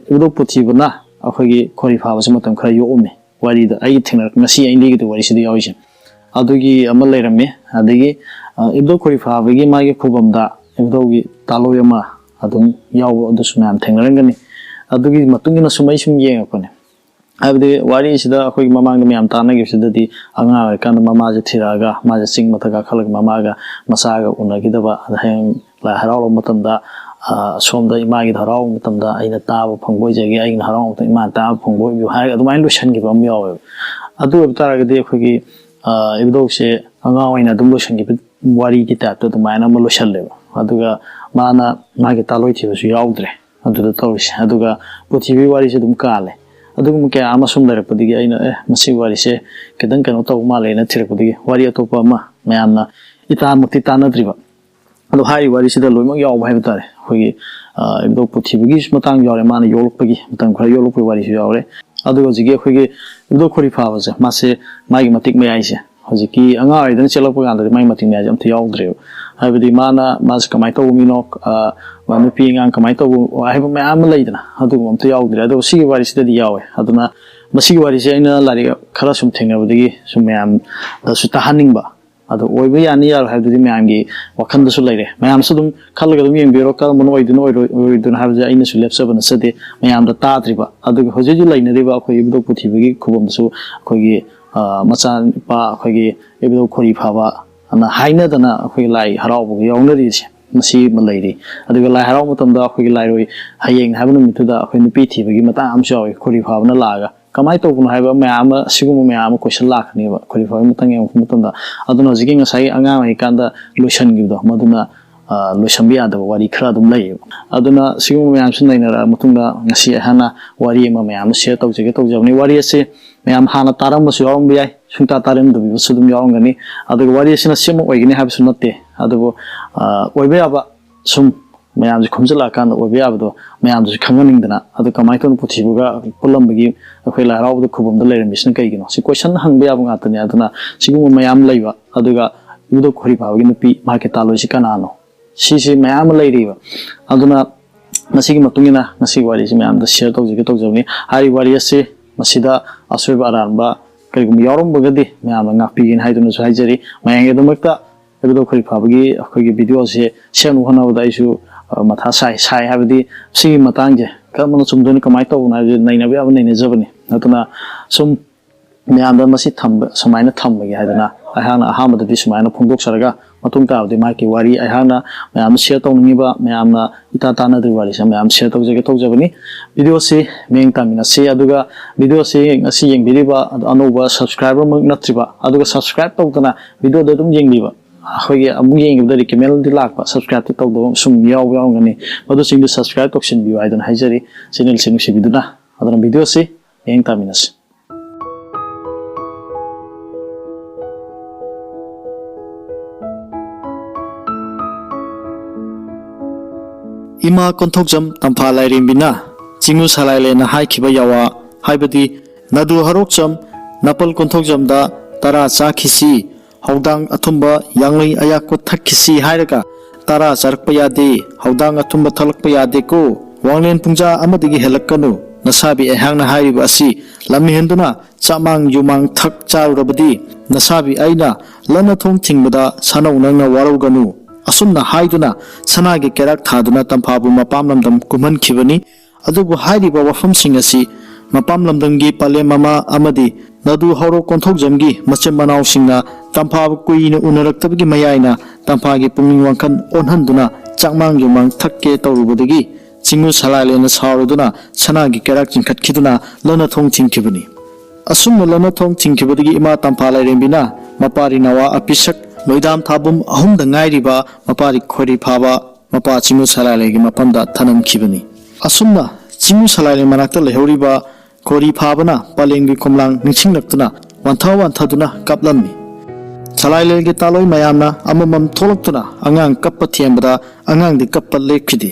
ꯏꯕꯨꯙꯧ ꯄꯨꯊꯤꯕꯅ ꯑꯩꯈꯣꯏꯒꯤ ꯈꯣꯔꯤ ꯐꯥꯕꯁꯦ ꯃꯇꯝ ꯈꯔ ꯌꯣꯛꯑꯝꯃꯤ꯫ ꯋꯥꯔꯤꯗ ꯑꯩꯒꯤ ꯊꯦꯡꯅꯔꯛ-, ꯉꯁꯤ ꯑꯩꯅ ꯂꯤꯒꯗꯕ ꯋꯥꯔꯤꯁꯤꯗ ꯌꯥꯎꯔꯤꯁꯦ꯫ ꯑꯗꯨꯒꯤ ꯑꯃ ꯂꯩꯔꯝꯃꯤ꯫ ꯑꯗꯒꯤ, ꯑ, ꯏꯕꯨꯙꯧ ꯈꯣꯔꯤ ꯐꯥꯕꯒꯤ ꯃꯥꯒꯤ ꯈꯨꯕꯝꯗ ꯏꯕꯨꯙꯧꯒꯤ ꯇꯥꯂꯣꯏ ꯑꯃ ꯑꯗꯨꯝ ꯌꯥꯎꯕ ꯑꯗꯨꯁꯨ ꯃꯌꯥꯝ ꯊꯦꯡꯅꯔꯝꯒꯅꯤ꯫ ꯑꯗꯨꯒꯤ ꯃꯇꯨꯡ ꯏꯟꯅ ꯁꯨꯝ ꯑꯩ ꯁꯨꯝ ꯌꯦꯡꯉꯛꯄꯅꯦ꯫ ꯍꯥꯏꯕꯗꯤ ꯋꯥꯔꯤꯁꯤꯗ ꯑꯩꯈꯣꯏꯒꯤ ꯃꯃꯥꯡꯗ ꯃꯌꯥꯝ ꯇꯥꯟꯅꯈꯤꯕꯁꯤꯗꯗꯤ ꯑꯉꯥꯡ ꯑꯣꯏꯔꯤꯀꯥꯟꯗ ꯃꯃꯥꯁꯦ ꯊꯤꯔꯛꯑꯒ ꯃꯥꯁꯦ ꯆꯤꯡ ꯃꯊꯛ ꯀꯥꯈꯠꯂꯒ ꯃꯃꯥꯒ ꯃꯆꯥꯒ ꯎꯅꯈꯤꯗꯕ, ꯑꯗ ꯍꯌꯦꯡ ꯂꯥꯏ ꯍꯔꯥꯎꯕ ꯃꯇꯝꯗ ꯑ, ꯑꯁꯣꯝꯗ ꯏꯃꯥꯒꯤꯗ ꯍꯔꯥꯎꯕ ꯃꯇꯝꯗ ꯑꯩꯅ ꯇꯥꯕ ꯐꯪꯕ ꯑꯣꯏꯖꯒꯦ, ꯑꯩꯅ ꯍꯔꯥꯎꯕ ꯃꯇꯝꯗ ꯏꯃꯥꯅ ꯇꯥꯕ ꯐꯪꯕ ꯑꯣꯏꯕꯤꯌꯨ" ꯍꯥꯏꯔꯒ ꯑꯗꯨꯃꯥꯏꯅ ꯂꯣꯏꯁꯤꯟꯈꯤꯕ ꯑꯃ ꯌꯥꯎꯋꯦꯕ꯫ ꯑꯗꯨ ꯑꯣꯏꯕ ꯇꯥꯔꯒꯗꯤ ꯑꯩꯈꯣꯏꯒꯤ, ꯑ, ꯏꯕꯨꯙꯧꯁꯦ ꯑꯉꯥꯡ ꯑꯣꯏꯅ ꯑꯗꯨꯝ ꯂꯣꯏꯁꯤꯟꯈꯤꯕ ꯋꯥꯔꯤꯒꯤ ꯇꯥꯏꯞꯇ ꯑꯗꯨꯃꯥꯏꯅ ꯑꯃ ꯂꯣꯏꯁꯤꯜꯂꯦꯕ꯫ ꯑꯗꯨꯒ ꯃꯥꯅ ꯃꯥꯒꯤ ꯇꯥꯂꯣꯏ ꯊꯤꯕꯁꯨ ꯌꯥꯎꯗ꯭ꯔꯦ ꯑꯗꯨꯗ ꯇꯧꯔꯤꯁꯦ꯫ ꯑꯗꯨꯒ ꯄꯨꯊꯤꯕꯤꯒꯤ ꯋꯥꯔꯤꯁꯦ ꯑꯗꯨꯝ ꯀꯥꯜꯂꯦ꯫ ꯑꯗꯨꯒꯨꯝꯕ ꯀꯌꯥ ꯑꯃ ꯁꯨꯝ ꯂꯩꯔꯛꯄꯗꯒꯤ ꯑꯩꯅ, "ꯑꯦ, ꯃꯁꯤ ꯋꯥꯔꯤꯁꯦ ꯈꯤꯇꯪ ꯀꯩꯅꯣ ꯇꯧꯕ ꯃꯥꯜꯂꯦꯅ" ꯊꯤꯔꯛꯄꯗꯒꯤ ꯋꯥꯔꯤ ꯑꯇꯣꯞꯄ ꯑꯃ ꯃꯌꯥꯝꯅ ꯏꯇꯥꯃꯛꯇꯤ ꯇꯥꯟꯅꯗ꯭ꯔꯤꯕ, ꯑꯗꯣ ꯍꯥꯏꯔꯤꯕ ꯋꯥꯔꯤꯁꯤꯗ ꯂꯣꯏꯅꯃꯛ ꯌꯥꯎꯕ ꯍꯥꯏꯕ ꯇꯥꯔꯦ꯫ ꯑꯩꯈꯣꯏꯒꯤ, ꯑ, ꯏꯕꯨꯙꯧ ꯄꯨꯊꯤꯕꯤꯒꯤ ꯃꯇꯥꯡ ꯌꯥꯎꯔꯦ, ꯃꯥꯅ ꯌꯣꯛꯂꯛꯄꯒꯤ, ꯃꯇꯝ ꯈꯔ ꯌꯣꯛꯂꯛꯄꯒꯤ ꯋꯥꯔꯤꯁꯨ ꯌꯥꯎꯔꯦ꯫ ꯑꯗꯨꯒ ꯍꯧꯖꯤꯛꯀꯤ ꯑꯩꯈꯣꯏꯒꯤ ꯏꯕꯨꯙꯧ ꯈꯣꯔꯤ ꯐꯥꯕꯁꯦ, ꯃꯥꯁꯦ ꯃꯥꯒꯤ ꯃꯇꯤꯛ ꯃꯌꯥꯏꯁꯦ, ꯍꯧꯖꯤꯛꯀꯤ ꯑꯉꯥꯡ ꯑꯣꯏꯔꯤꯉꯩꯗꯅ ꯆꯦꯜꯂꯛꯄ ꯀꯥꯟꯗꯗꯤ ꯃꯥꯒꯤ ꯃꯇꯤꯛ ꯃꯌꯥꯏꯁꯦ ꯑꯝꯇ ꯌꯥꯎꯗ꯭ꯔꯦꯕ꯫ ꯍꯥꯏꯕꯗꯤ ꯃꯥꯅ, ꯃꯥꯁꯦ ꯀꯃꯥꯏꯅ ꯇꯧꯕ ꯃꯤꯅꯣ, ꯑ, ꯃꯥ ꯅꯨꯄꯤ ꯑꯉꯥꯡ ꯀꯃꯥꯏꯅ ꯇꯧꯕ ꯍꯥꯏꯕ ꯃꯌꯥꯝ ꯑꯃ ꯂꯩꯗꯅ, ꯑꯗꯨꯒꯨꯝꯕ ꯑꯝꯇ ꯌꯥꯎꯗ꯭ꯔꯦ꯫ ꯑꯗꯨꯕꯨ ꯁꯤꯒꯤ ꯋꯥꯔꯤꯁꯤꯗꯗꯤ ꯌꯥꯎꯋꯦ꯫ ꯑꯗꯨꯅ ꯃꯁꯤꯒꯤ ꯋꯥꯔꯤꯁꯦ ꯑꯩꯅ ꯂꯥꯏꯔꯤꯛ ꯈꯔ ꯁꯨꯝ ꯊꯦꯡꯅꯕꯗꯒꯤ ꯁꯨꯝ ꯃꯌꯥꯝꯗꯁꯨ ꯇꯥꯍꯟꯅꯤꯡꯕ꯫ ꯑꯗꯣ ꯑꯣꯏꯕ ꯌꯥꯅꯤ ꯌꯥꯔꯣꯏ ꯍꯥꯏꯕꯗꯨꯗꯤ ꯃꯌꯥꯝꯒꯤ ꯋꯥꯈꯜꯗꯁꯨ ꯂꯩꯔꯦ꯫ ꯃꯌꯥꯝꯁꯨ ꯑꯗꯨꯝ ꯈꯜꯂꯒ ꯑꯗꯨꯝ ꯌꯦꯡꯕꯤꯔꯣ, ꯀꯔꯝꯕꯅ ꯑꯣꯏꯗꯣꯏꯅꯣ ꯑꯣꯏꯔꯣꯏ-, ꯑꯣꯏꯔꯣꯏꯗꯣꯏꯅꯣ ꯍꯥꯏꯕꯁꯦ ꯑꯩꯅꯁꯨ ꯂꯦꯞꯆꯕ ꯅꯠꯆꯗꯦ꯫ ꯃꯌꯥꯝꯗ ꯇꯥꯗ꯭ꯔꯤꯕ, ꯑꯗꯨꯒ ꯍꯧꯖꯤꯛ ꯍꯧꯖꯤꯛ ꯂꯩꯅꯔꯤꯕ ꯑꯩꯈꯣꯏ ꯏꯕꯨꯙꯧ ꯄꯨꯊꯤꯕꯤꯒꯤ ꯈꯨꯕꯝꯗꯁꯨ ꯑꯩꯈꯣꯏꯒꯤ, ꯑ, ꯃꯆꯥꯅꯨꯄꯥ ꯑꯩꯈꯣꯏꯒꯤ ꯏꯕꯨꯙꯧ ꯈꯣꯔꯤ ꯐꯥꯕ ꯑꯅ ꯍꯥꯏꯅꯗꯅ ꯑꯩꯈꯣꯏꯒꯤ ꯂꯥꯏ ꯍꯔꯥꯎꯕꯒ ꯌꯥꯎꯅꯔꯤꯁꯦ ꯃꯁꯤ ꯑꯃ ꯂꯩꯔꯤ꯫ ꯑꯗꯨꯒ ꯂꯥꯏ ꯍꯔꯥꯎꯕ ꯃꯇꯝꯗ ꯑꯩꯈꯣꯏꯒꯤ ꯂꯥꯏꯔꯣꯏ ꯍꯌꯦꯡ ꯍꯥꯏꯕ ꯅꯨꯃꯤꯠꯇꯨꯗ ꯑꯩꯈꯣꯏ ꯅꯨꯄꯤ ꯊꯤꯕꯒꯤ ꯃꯇꯥꯡ ꯑꯃꯁꯨ ꯌꯥꯎꯏ꯫ ꯈꯣꯔꯤ ꯐꯥꯕꯅ ꯂꯥꯛꯑꯒ ꯀꯃꯥꯏꯅ ꯇꯧꯕꯅꯣ ꯍꯥꯏꯕ ꯃꯌꯥꯝ ꯑꯃ, ꯁꯤꯒꯨꯝꯕ ꯃꯌꯥꯝ ꯑꯃ ꯀꯣꯏꯁꯟ ꯂꯥꯛꯀꯅꯦꯕ ꯈꯣꯔꯤ ꯐꯥꯕꯒꯤ ꯃꯇꯥꯡ ꯌꯦꯡꯉꯛꯄ ꯃꯇꯝꯗ꯫ ꯑꯗꯨꯅ ꯍꯧꯖꯤꯛꯀꯤ ꯉꯁꯥꯏꯒꯤ ꯑꯉꯥꯡ ꯑꯣꯏꯔꯤꯀꯥꯟꯗ ꯂꯣꯏꯁꯤꯟꯈꯤꯕꯗꯣ, ꯃꯗꯨꯅ, ꯑ, ꯂꯣꯏꯁꯤꯟꯕ ꯌꯥꯗꯕ ꯋꯥꯔꯤ ꯈꯔ ꯑꯗꯨꯝ ꯂꯩꯌꯦꯕ꯫ ꯑꯗꯨꯅ ꯁꯤꯒꯨꯝꯕ ꯃꯌꯥꯝꯁꯤ ꯅꯩꯅꯔꯛꯑ ꯃꯇꯨꯡꯗ ꯉꯁꯤ ꯑꯩꯍꯥꯛꯅ ꯋꯥꯔꯤ ꯑꯃ ꯃꯌꯥꯝ ꯑꯃ ꯁꯤꯌꯔ ꯇꯧꯖꯒꯦ ꯇꯧꯖꯕꯅꯤ꯫ ꯋꯥꯔꯤ ꯑꯁꯤ ꯃꯌꯥꯝ ꯍꯥꯟꯅ ꯇꯥꯔꯝꯕꯁꯨ ꯌꯥꯎꯔꯝꯕ ꯌꯥꯏ, ꯁꯨꯡꯇꯥ ꯇꯥꯔꯝꯗꯕꯁꯨ ꯑꯗꯨꯝ ꯌꯥꯎꯔꯝꯒꯅꯤ꯫ ꯑꯗꯨꯒ ꯋꯥꯔꯤ ꯑꯁꯤꯅ ꯁꯤꯃ ꯑꯣꯏꯒꯅꯤ ꯍꯥꯏꯕꯁꯨ ꯅꯠꯇꯦ꯫ ꯑꯗꯨꯕꯨ, ꯑ, ꯑꯣꯏꯕ ꯌꯥꯕ ꯁꯨꯝ ꯃꯌꯥꯝꯁꯦ ꯈꯣꯝꯖꯤꯜꯂꯛꯑꯀꯥꯟꯗ ꯑꯣꯏꯕ ꯌꯥꯕꯗꯣ ꯃꯌꯥꯝꯗꯁꯨ ꯈꯪꯍꯟꯅꯤꯡꯗꯅ, ꯑꯗꯨ ꯀꯃꯥꯏꯅ ꯇꯧꯅ ꯄꯨꯊꯤꯕꯒ ꯄꯨꯜꯂꯝꯕꯒꯤ ꯑꯩꯈꯣꯏ ꯂꯥꯏ ꯍꯔꯥꯎꯕꯗ ꯈꯨꯕꯝꯗ ꯂꯩꯔꯝꯃꯤꯁꯤꯅ ꯀꯩꯒꯤꯅꯣ? ꯁꯤ ꯀꯣꯏꯁꯟ ꯍꯪꯕ ꯌꯥꯕ ꯉꯥꯛꯇꯅꯦ꯫ ꯑꯗꯨꯅ ꯁꯤꯒꯨꯝꯕ ꯃꯌꯥꯝ ꯂꯩꯕ, ꯑꯗꯨꯒ ꯏꯕꯨꯙꯧ ꯈꯣꯔꯤ ꯐꯥꯕꯒꯤ ꯅꯨꯄꯤ ꯃꯍꯥꯛꯀꯤ ꯇꯥꯂꯣꯏꯁꯤ ꯀꯅꯥꯅꯣ? ꯁꯤꯁꯤ ꯃꯌꯥꯝ ꯑꯃ ꯂꯩꯔꯤꯕ꯫ ꯑꯗꯨꯅ ꯃꯁꯤꯒꯤ ꯃꯇꯨꯡ ꯏꯟꯅ ꯉꯁꯤꯒꯤ ꯋꯥꯔꯤꯁꯤ ꯃꯌꯥꯝꯗ ꯁꯤꯌꯔ ꯇꯧꯖꯒꯦ ꯇꯧꯖꯕꯅꯤ꯫ ꯍꯥꯏꯔꯤꯕ ꯋꯥꯔꯤ ꯑꯁꯤ ꯃꯁꯤꯗ ꯑꯁꯣꯏꯕ ꯑꯔꯥꯟꯕ ꯀꯔꯤꯒꯨꯝꯕ ꯌꯥꯎꯔꯝꯕꯒꯗꯤ ꯃꯌꯥꯝꯅ ꯉꯥꯛꯄꯤꯒꯦꯅ ꯍꯥꯏꯗꯨꯅꯁꯨ ꯍꯥꯏꯖꯔꯤ꯫ ꯃꯌꯥꯝꯒꯤꯗꯃꯛꯇ ꯏꯕꯨꯙꯧ ꯈꯣꯔꯤ ꯐꯥꯕꯒꯤ ꯑꯩꯈꯣꯏꯒꯤ ꯚꯤꯗꯤꯑꯣꯁꯦ ꯁꯦꯝꯅꯕ ꯍꯣꯠꯅꯕꯗ ꯑꯩꯁꯨ, ꯑ, ꯃꯊꯥ ꯁꯥꯏ, ꯁꯥꯏ ꯍꯥꯏꯕꯗꯤ ꯁꯤꯒꯤ ꯃꯇꯥꯡꯁꯦ ꯀꯔꯝꯕꯅ ꯆꯨꯝꯗꯣꯏꯅꯣ, ꯀꯃꯥꯏꯅ ꯇꯧꯕꯅꯣ ꯍꯥꯏꯕꯁꯦ ꯅꯩꯅꯕ ꯌꯥꯕ ꯅꯩꯅꯖꯕꯅꯤ꯫ ꯑꯗꯨꯅ ꯁꯨꯝ ꯃꯌꯥꯝꯗ ꯃꯁꯤ ꯊꯝꯕ, ꯁꯨꯃꯥꯏꯅ ꯊꯝꯕꯒꯦ ꯍꯥꯏꯗꯅ ꯑꯩꯍꯥꯛꯅ ꯑꯍꯥꯟꯕꯗꯗꯤ ꯁꯨꯃꯥꯏꯅ ꯐꯣꯡꯗꯣꯛꯆꯔꯒ ꯃꯇꯨꯡ ꯇꯥꯕꯗꯤ ꯃꯍꯥꯛꯀꯤ ꯋꯥꯔꯤ ꯑꯩꯍꯥꯛꯅ ꯃꯌꯥꯝꯗ share ꯇꯧꯅꯤꯡꯉꯤꯕ, ꯃꯌꯥꯝꯅ ꯏꯇꯥ ꯇꯥꯅꯗ꯭ꯔꯤꯕ ꯋꯥꯔꯤꯁꯦ ꯃꯌꯥꯝ share ꯇꯧꯖꯒꯦ ꯇꯧꯖꯕꯅꯤ꯫ Video ꯑꯁꯤ ꯃꯤꯠꯌꯦꯡ ꯇꯥꯃꯤꯟꯅꯁꯤ꯫ ꯑꯗꯨꯒ video ꯑꯁꯤ ꯉꯁꯤ ꯌꯦꯡꯕꯤꯔꯤꯕ ꯑꯗꯣ ꯑꯅꯧꯕ subscriber ꯃꯛ ꯅꯠꯇ꯭ꯔꯤꯕ, ꯑꯗꯨꯒ subscribe ꯇꯧꯗꯅ video ꯗ ꯑꯗꯨꯝ ꯌꯦꯡꯕꯤꯕ, ꯑꯩꯈꯣꯏꯒꯤ ꯑꯃꯨꯛ ꯌꯦꯡꯕꯗ recommend ꯗꯤ ꯂꯥꯛꯄ, subscribe ꯇꯤ ꯇꯧꯗꯕ ꯁꯨꯝ ꯌꯥꯎꯕ ꯌꯥꯎꯔꯝꯒꯅꯤ꯫ ꯃꯗꯨꯁꯤꯡꯗꯨ subscribe ꯇꯧꯁꯤꯟꯕꯤꯌꯨ ꯍꯥꯏꯗꯨꯅ ꯍꯥꯏꯖꯔꯤ, channel ꯁꯤ ꯅꯨꯡꯁꯤꯕꯤꯗꯨꯅ꯫ ꯑꯗꯨꯅ video ꯑꯁꯤ ꯃꯤꯠꯌꯦꯡ ꯇꯥꯃꯤꯟꯅꯁꯤ꯫ ꯏꯃꯥ ꯀꯣꯟꯊꯣꯛꯖꯝ ꯇꯝꯐꯥ ꯂꯥꯏꯔꯦꯝꯕꯤꯅ ꯆꯤꯡꯉꯨ ꯁꯂꯥꯏꯂꯦꯟꯅ ꯍꯥꯏꯈꯤꯕ ꯌꯥꯋꯥ, ꯍꯥꯏꯕꯗꯤ ꯅꯗꯨ ꯍꯔꯣꯛꯆꯝ ꯅꯥꯄꯜ ꯀꯣꯟꯊꯣꯛꯖꯝꯗ ꯇꯔꯥ ꯆꯥꯈꯤꯁꯤ, ꯍꯧꯗꯥꯡ ꯑꯊꯨꯝꯕ ꯌꯥꯡꯂꯩ ꯑꯌꯥꯛꯄ ꯊꯛꯈꯤꯁꯤ ꯍꯥꯏꯔꯒ ꯇꯔꯥ ꯆꯥꯔꯛꯄ ꯌꯥꯗꯦ, ꯍꯧꯗꯥꯡ ꯑꯊꯨꯝꯕ ꯊꯛꯂꯛꯄ ꯌꯥꯗꯦꯀꯣ꯫ ꯋꯥꯡꯂꯦꯟ ꯄꯨꯡꯖꯥ ꯑꯃꯗꯒꯤ ꯍꯦꯜꯂꯛꯀꯅꯨ꯫ ꯅꯁꯥꯕꯤ ꯑꯩꯍꯥꯛꯅ ꯍꯥꯏꯔꯤꯕ ꯑꯁꯤ ꯂꯝꯍꯦꯟꯗꯨꯅ ꯆꯥꯛꯃꯥꯡ ꯌꯨꯃꯥꯡ ꯊꯛ ꯆꯥꯔꯨꯔꯕꯗꯤ ꯅꯁꯥꯕꯤ ꯑꯩꯅ ꯂꯟꯅ ꯊꯣꯡ ꯊꯤꯡꯕꯗ ꯁꯥꯅꯧ ꯅꯪꯅ ꯋꯥꯔꯧꯒꯅꯨ꯫ ꯑꯁꯨꯝꯅ ꯍꯥꯏꯗꯨꯅ ꯁꯅꯥꯒꯤ ꯀꯩꯔꯥꯛ ꯊꯥꯗꯨꯅ ꯇꯝꯐꯥꯕꯨ ꯃꯄꯥꯝ ꯂꯝꯗꯝ ꯀꯨꯝꯍꯟꯈꯤꯕꯅꯤ꯫ ꯑꯗꯨꯕꯨ ꯍꯥꯏꯔꯤꯕ ꯋꯥꯐꯝꯁꯤꯡ ꯑꯁꯤ ꯃꯄꯥꯝ ꯂꯝꯗꯝꯒꯤ ꯄꯂꯦꯝ ꯑꯃ ꯑꯃꯗꯤ ꯅꯗꯨ ꯍꯧꯔꯣ ꯀꯣꯟꯊꯧꯖꯝꯒꯤ ꯃꯆꯤꯟ ꯃꯅꯥꯎꯁꯤꯡꯅ ꯇꯝꯐꯥꯕꯨ ꯀꯨꯏꯅ ꯎꯅꯔꯛꯇꯕꯒꯤ ꯃꯌꯥꯏꯅ ꯇꯝꯐꯥꯒꯤ ꯄꯨꯛꯅꯤꯡ ꯋꯥꯈꯜ ꯑꯣꯟꯍꯟꯗꯨꯅ ꯆꯥꯛꯃꯥꯡ ꯌꯨꯃꯥꯡ ꯊꯛꯀꯦ ꯇꯧꯔꯨꯕꯗꯒꯤ ꯆꯤꯡꯉꯨ ꯁꯂꯥꯏꯂꯦꯟꯅ ꯁꯥꯎꯔꯗꯨꯅ ꯁꯅꯥꯒꯤ ꯀꯩꯔꯥꯛ ꯆꯤꯡꯈꯠꯈꯤꯗꯨꯅ ꯂꯟꯅ ꯊꯣꯡ ꯊꯤꯡꯈꯤꯕꯅꯤ꯫ ꯑꯁꯨꯝꯅ ꯂꯟꯅ ꯊꯣꯡ ꯊꯤꯡꯈꯤꯕꯗꯒꯤ ꯏꯃꯥ ꯇꯝꯐꯥ ꯂꯥꯏꯔꯦꯝꯕꯤꯅ ꯃꯄꯥꯔꯤ ꯅꯋꯥ ꯑꯄꯤꯁꯛ ꯂꯣꯏꯗꯥꯝ ꯊꯥꯕꯨꯝ ꯑꯍꯨꯝꯗ ꯉꯥꯏꯔꯤꯕ ꯃꯄꯥꯔꯤ ꯈꯣꯏꯔꯤ ꯐꯥꯕ ꯃꯄꯥ ꯆꯤꯡꯉꯨ ꯁꯂꯥꯏꯂꯦꯟꯒꯤ ꯃꯐꯝꯗ ꯊꯅꯝꯈꯤꯕꯅꯤ꯫ ꯑꯁꯨꯝꯅ ꯆꯤꯡꯉꯨ ꯁꯂꯥꯏꯂꯦꯟ ꯃꯅꯥꯛꯇ ꯂꯩꯍꯧꯔꯤꯕ ꯈꯣꯏꯔꯤ ꯐꯥꯕꯅ ꯄꯂꯦꯝꯒꯤ ꯈꯣꯝꯂꯥꯡ ꯅꯤꯡꯁꯤꯡꯂꯛꯇꯨꯅ ꯋꯥꯟꯊ ꯋꯥꯟꯊꯗꯨꯅ ꯀꯞꯂꯝꯃꯤ꯫ ꯁꯂꯥꯏꯂꯦꯟꯒꯤ ꯇꯥꯂꯣꯏ ꯃꯌꯥꯝꯅ ꯑꯃꯃꯝ ꯊꯣꯛꯂꯛꯇꯨꯅ ꯑꯉꯥꯡ ꯀꯞꯄ ꯊꯦꯝꯕꯗ ꯑꯉꯥꯡꯗꯤ ꯀꯞꯄ ꯂꯦꯞꯈꯤꯗꯦ꯫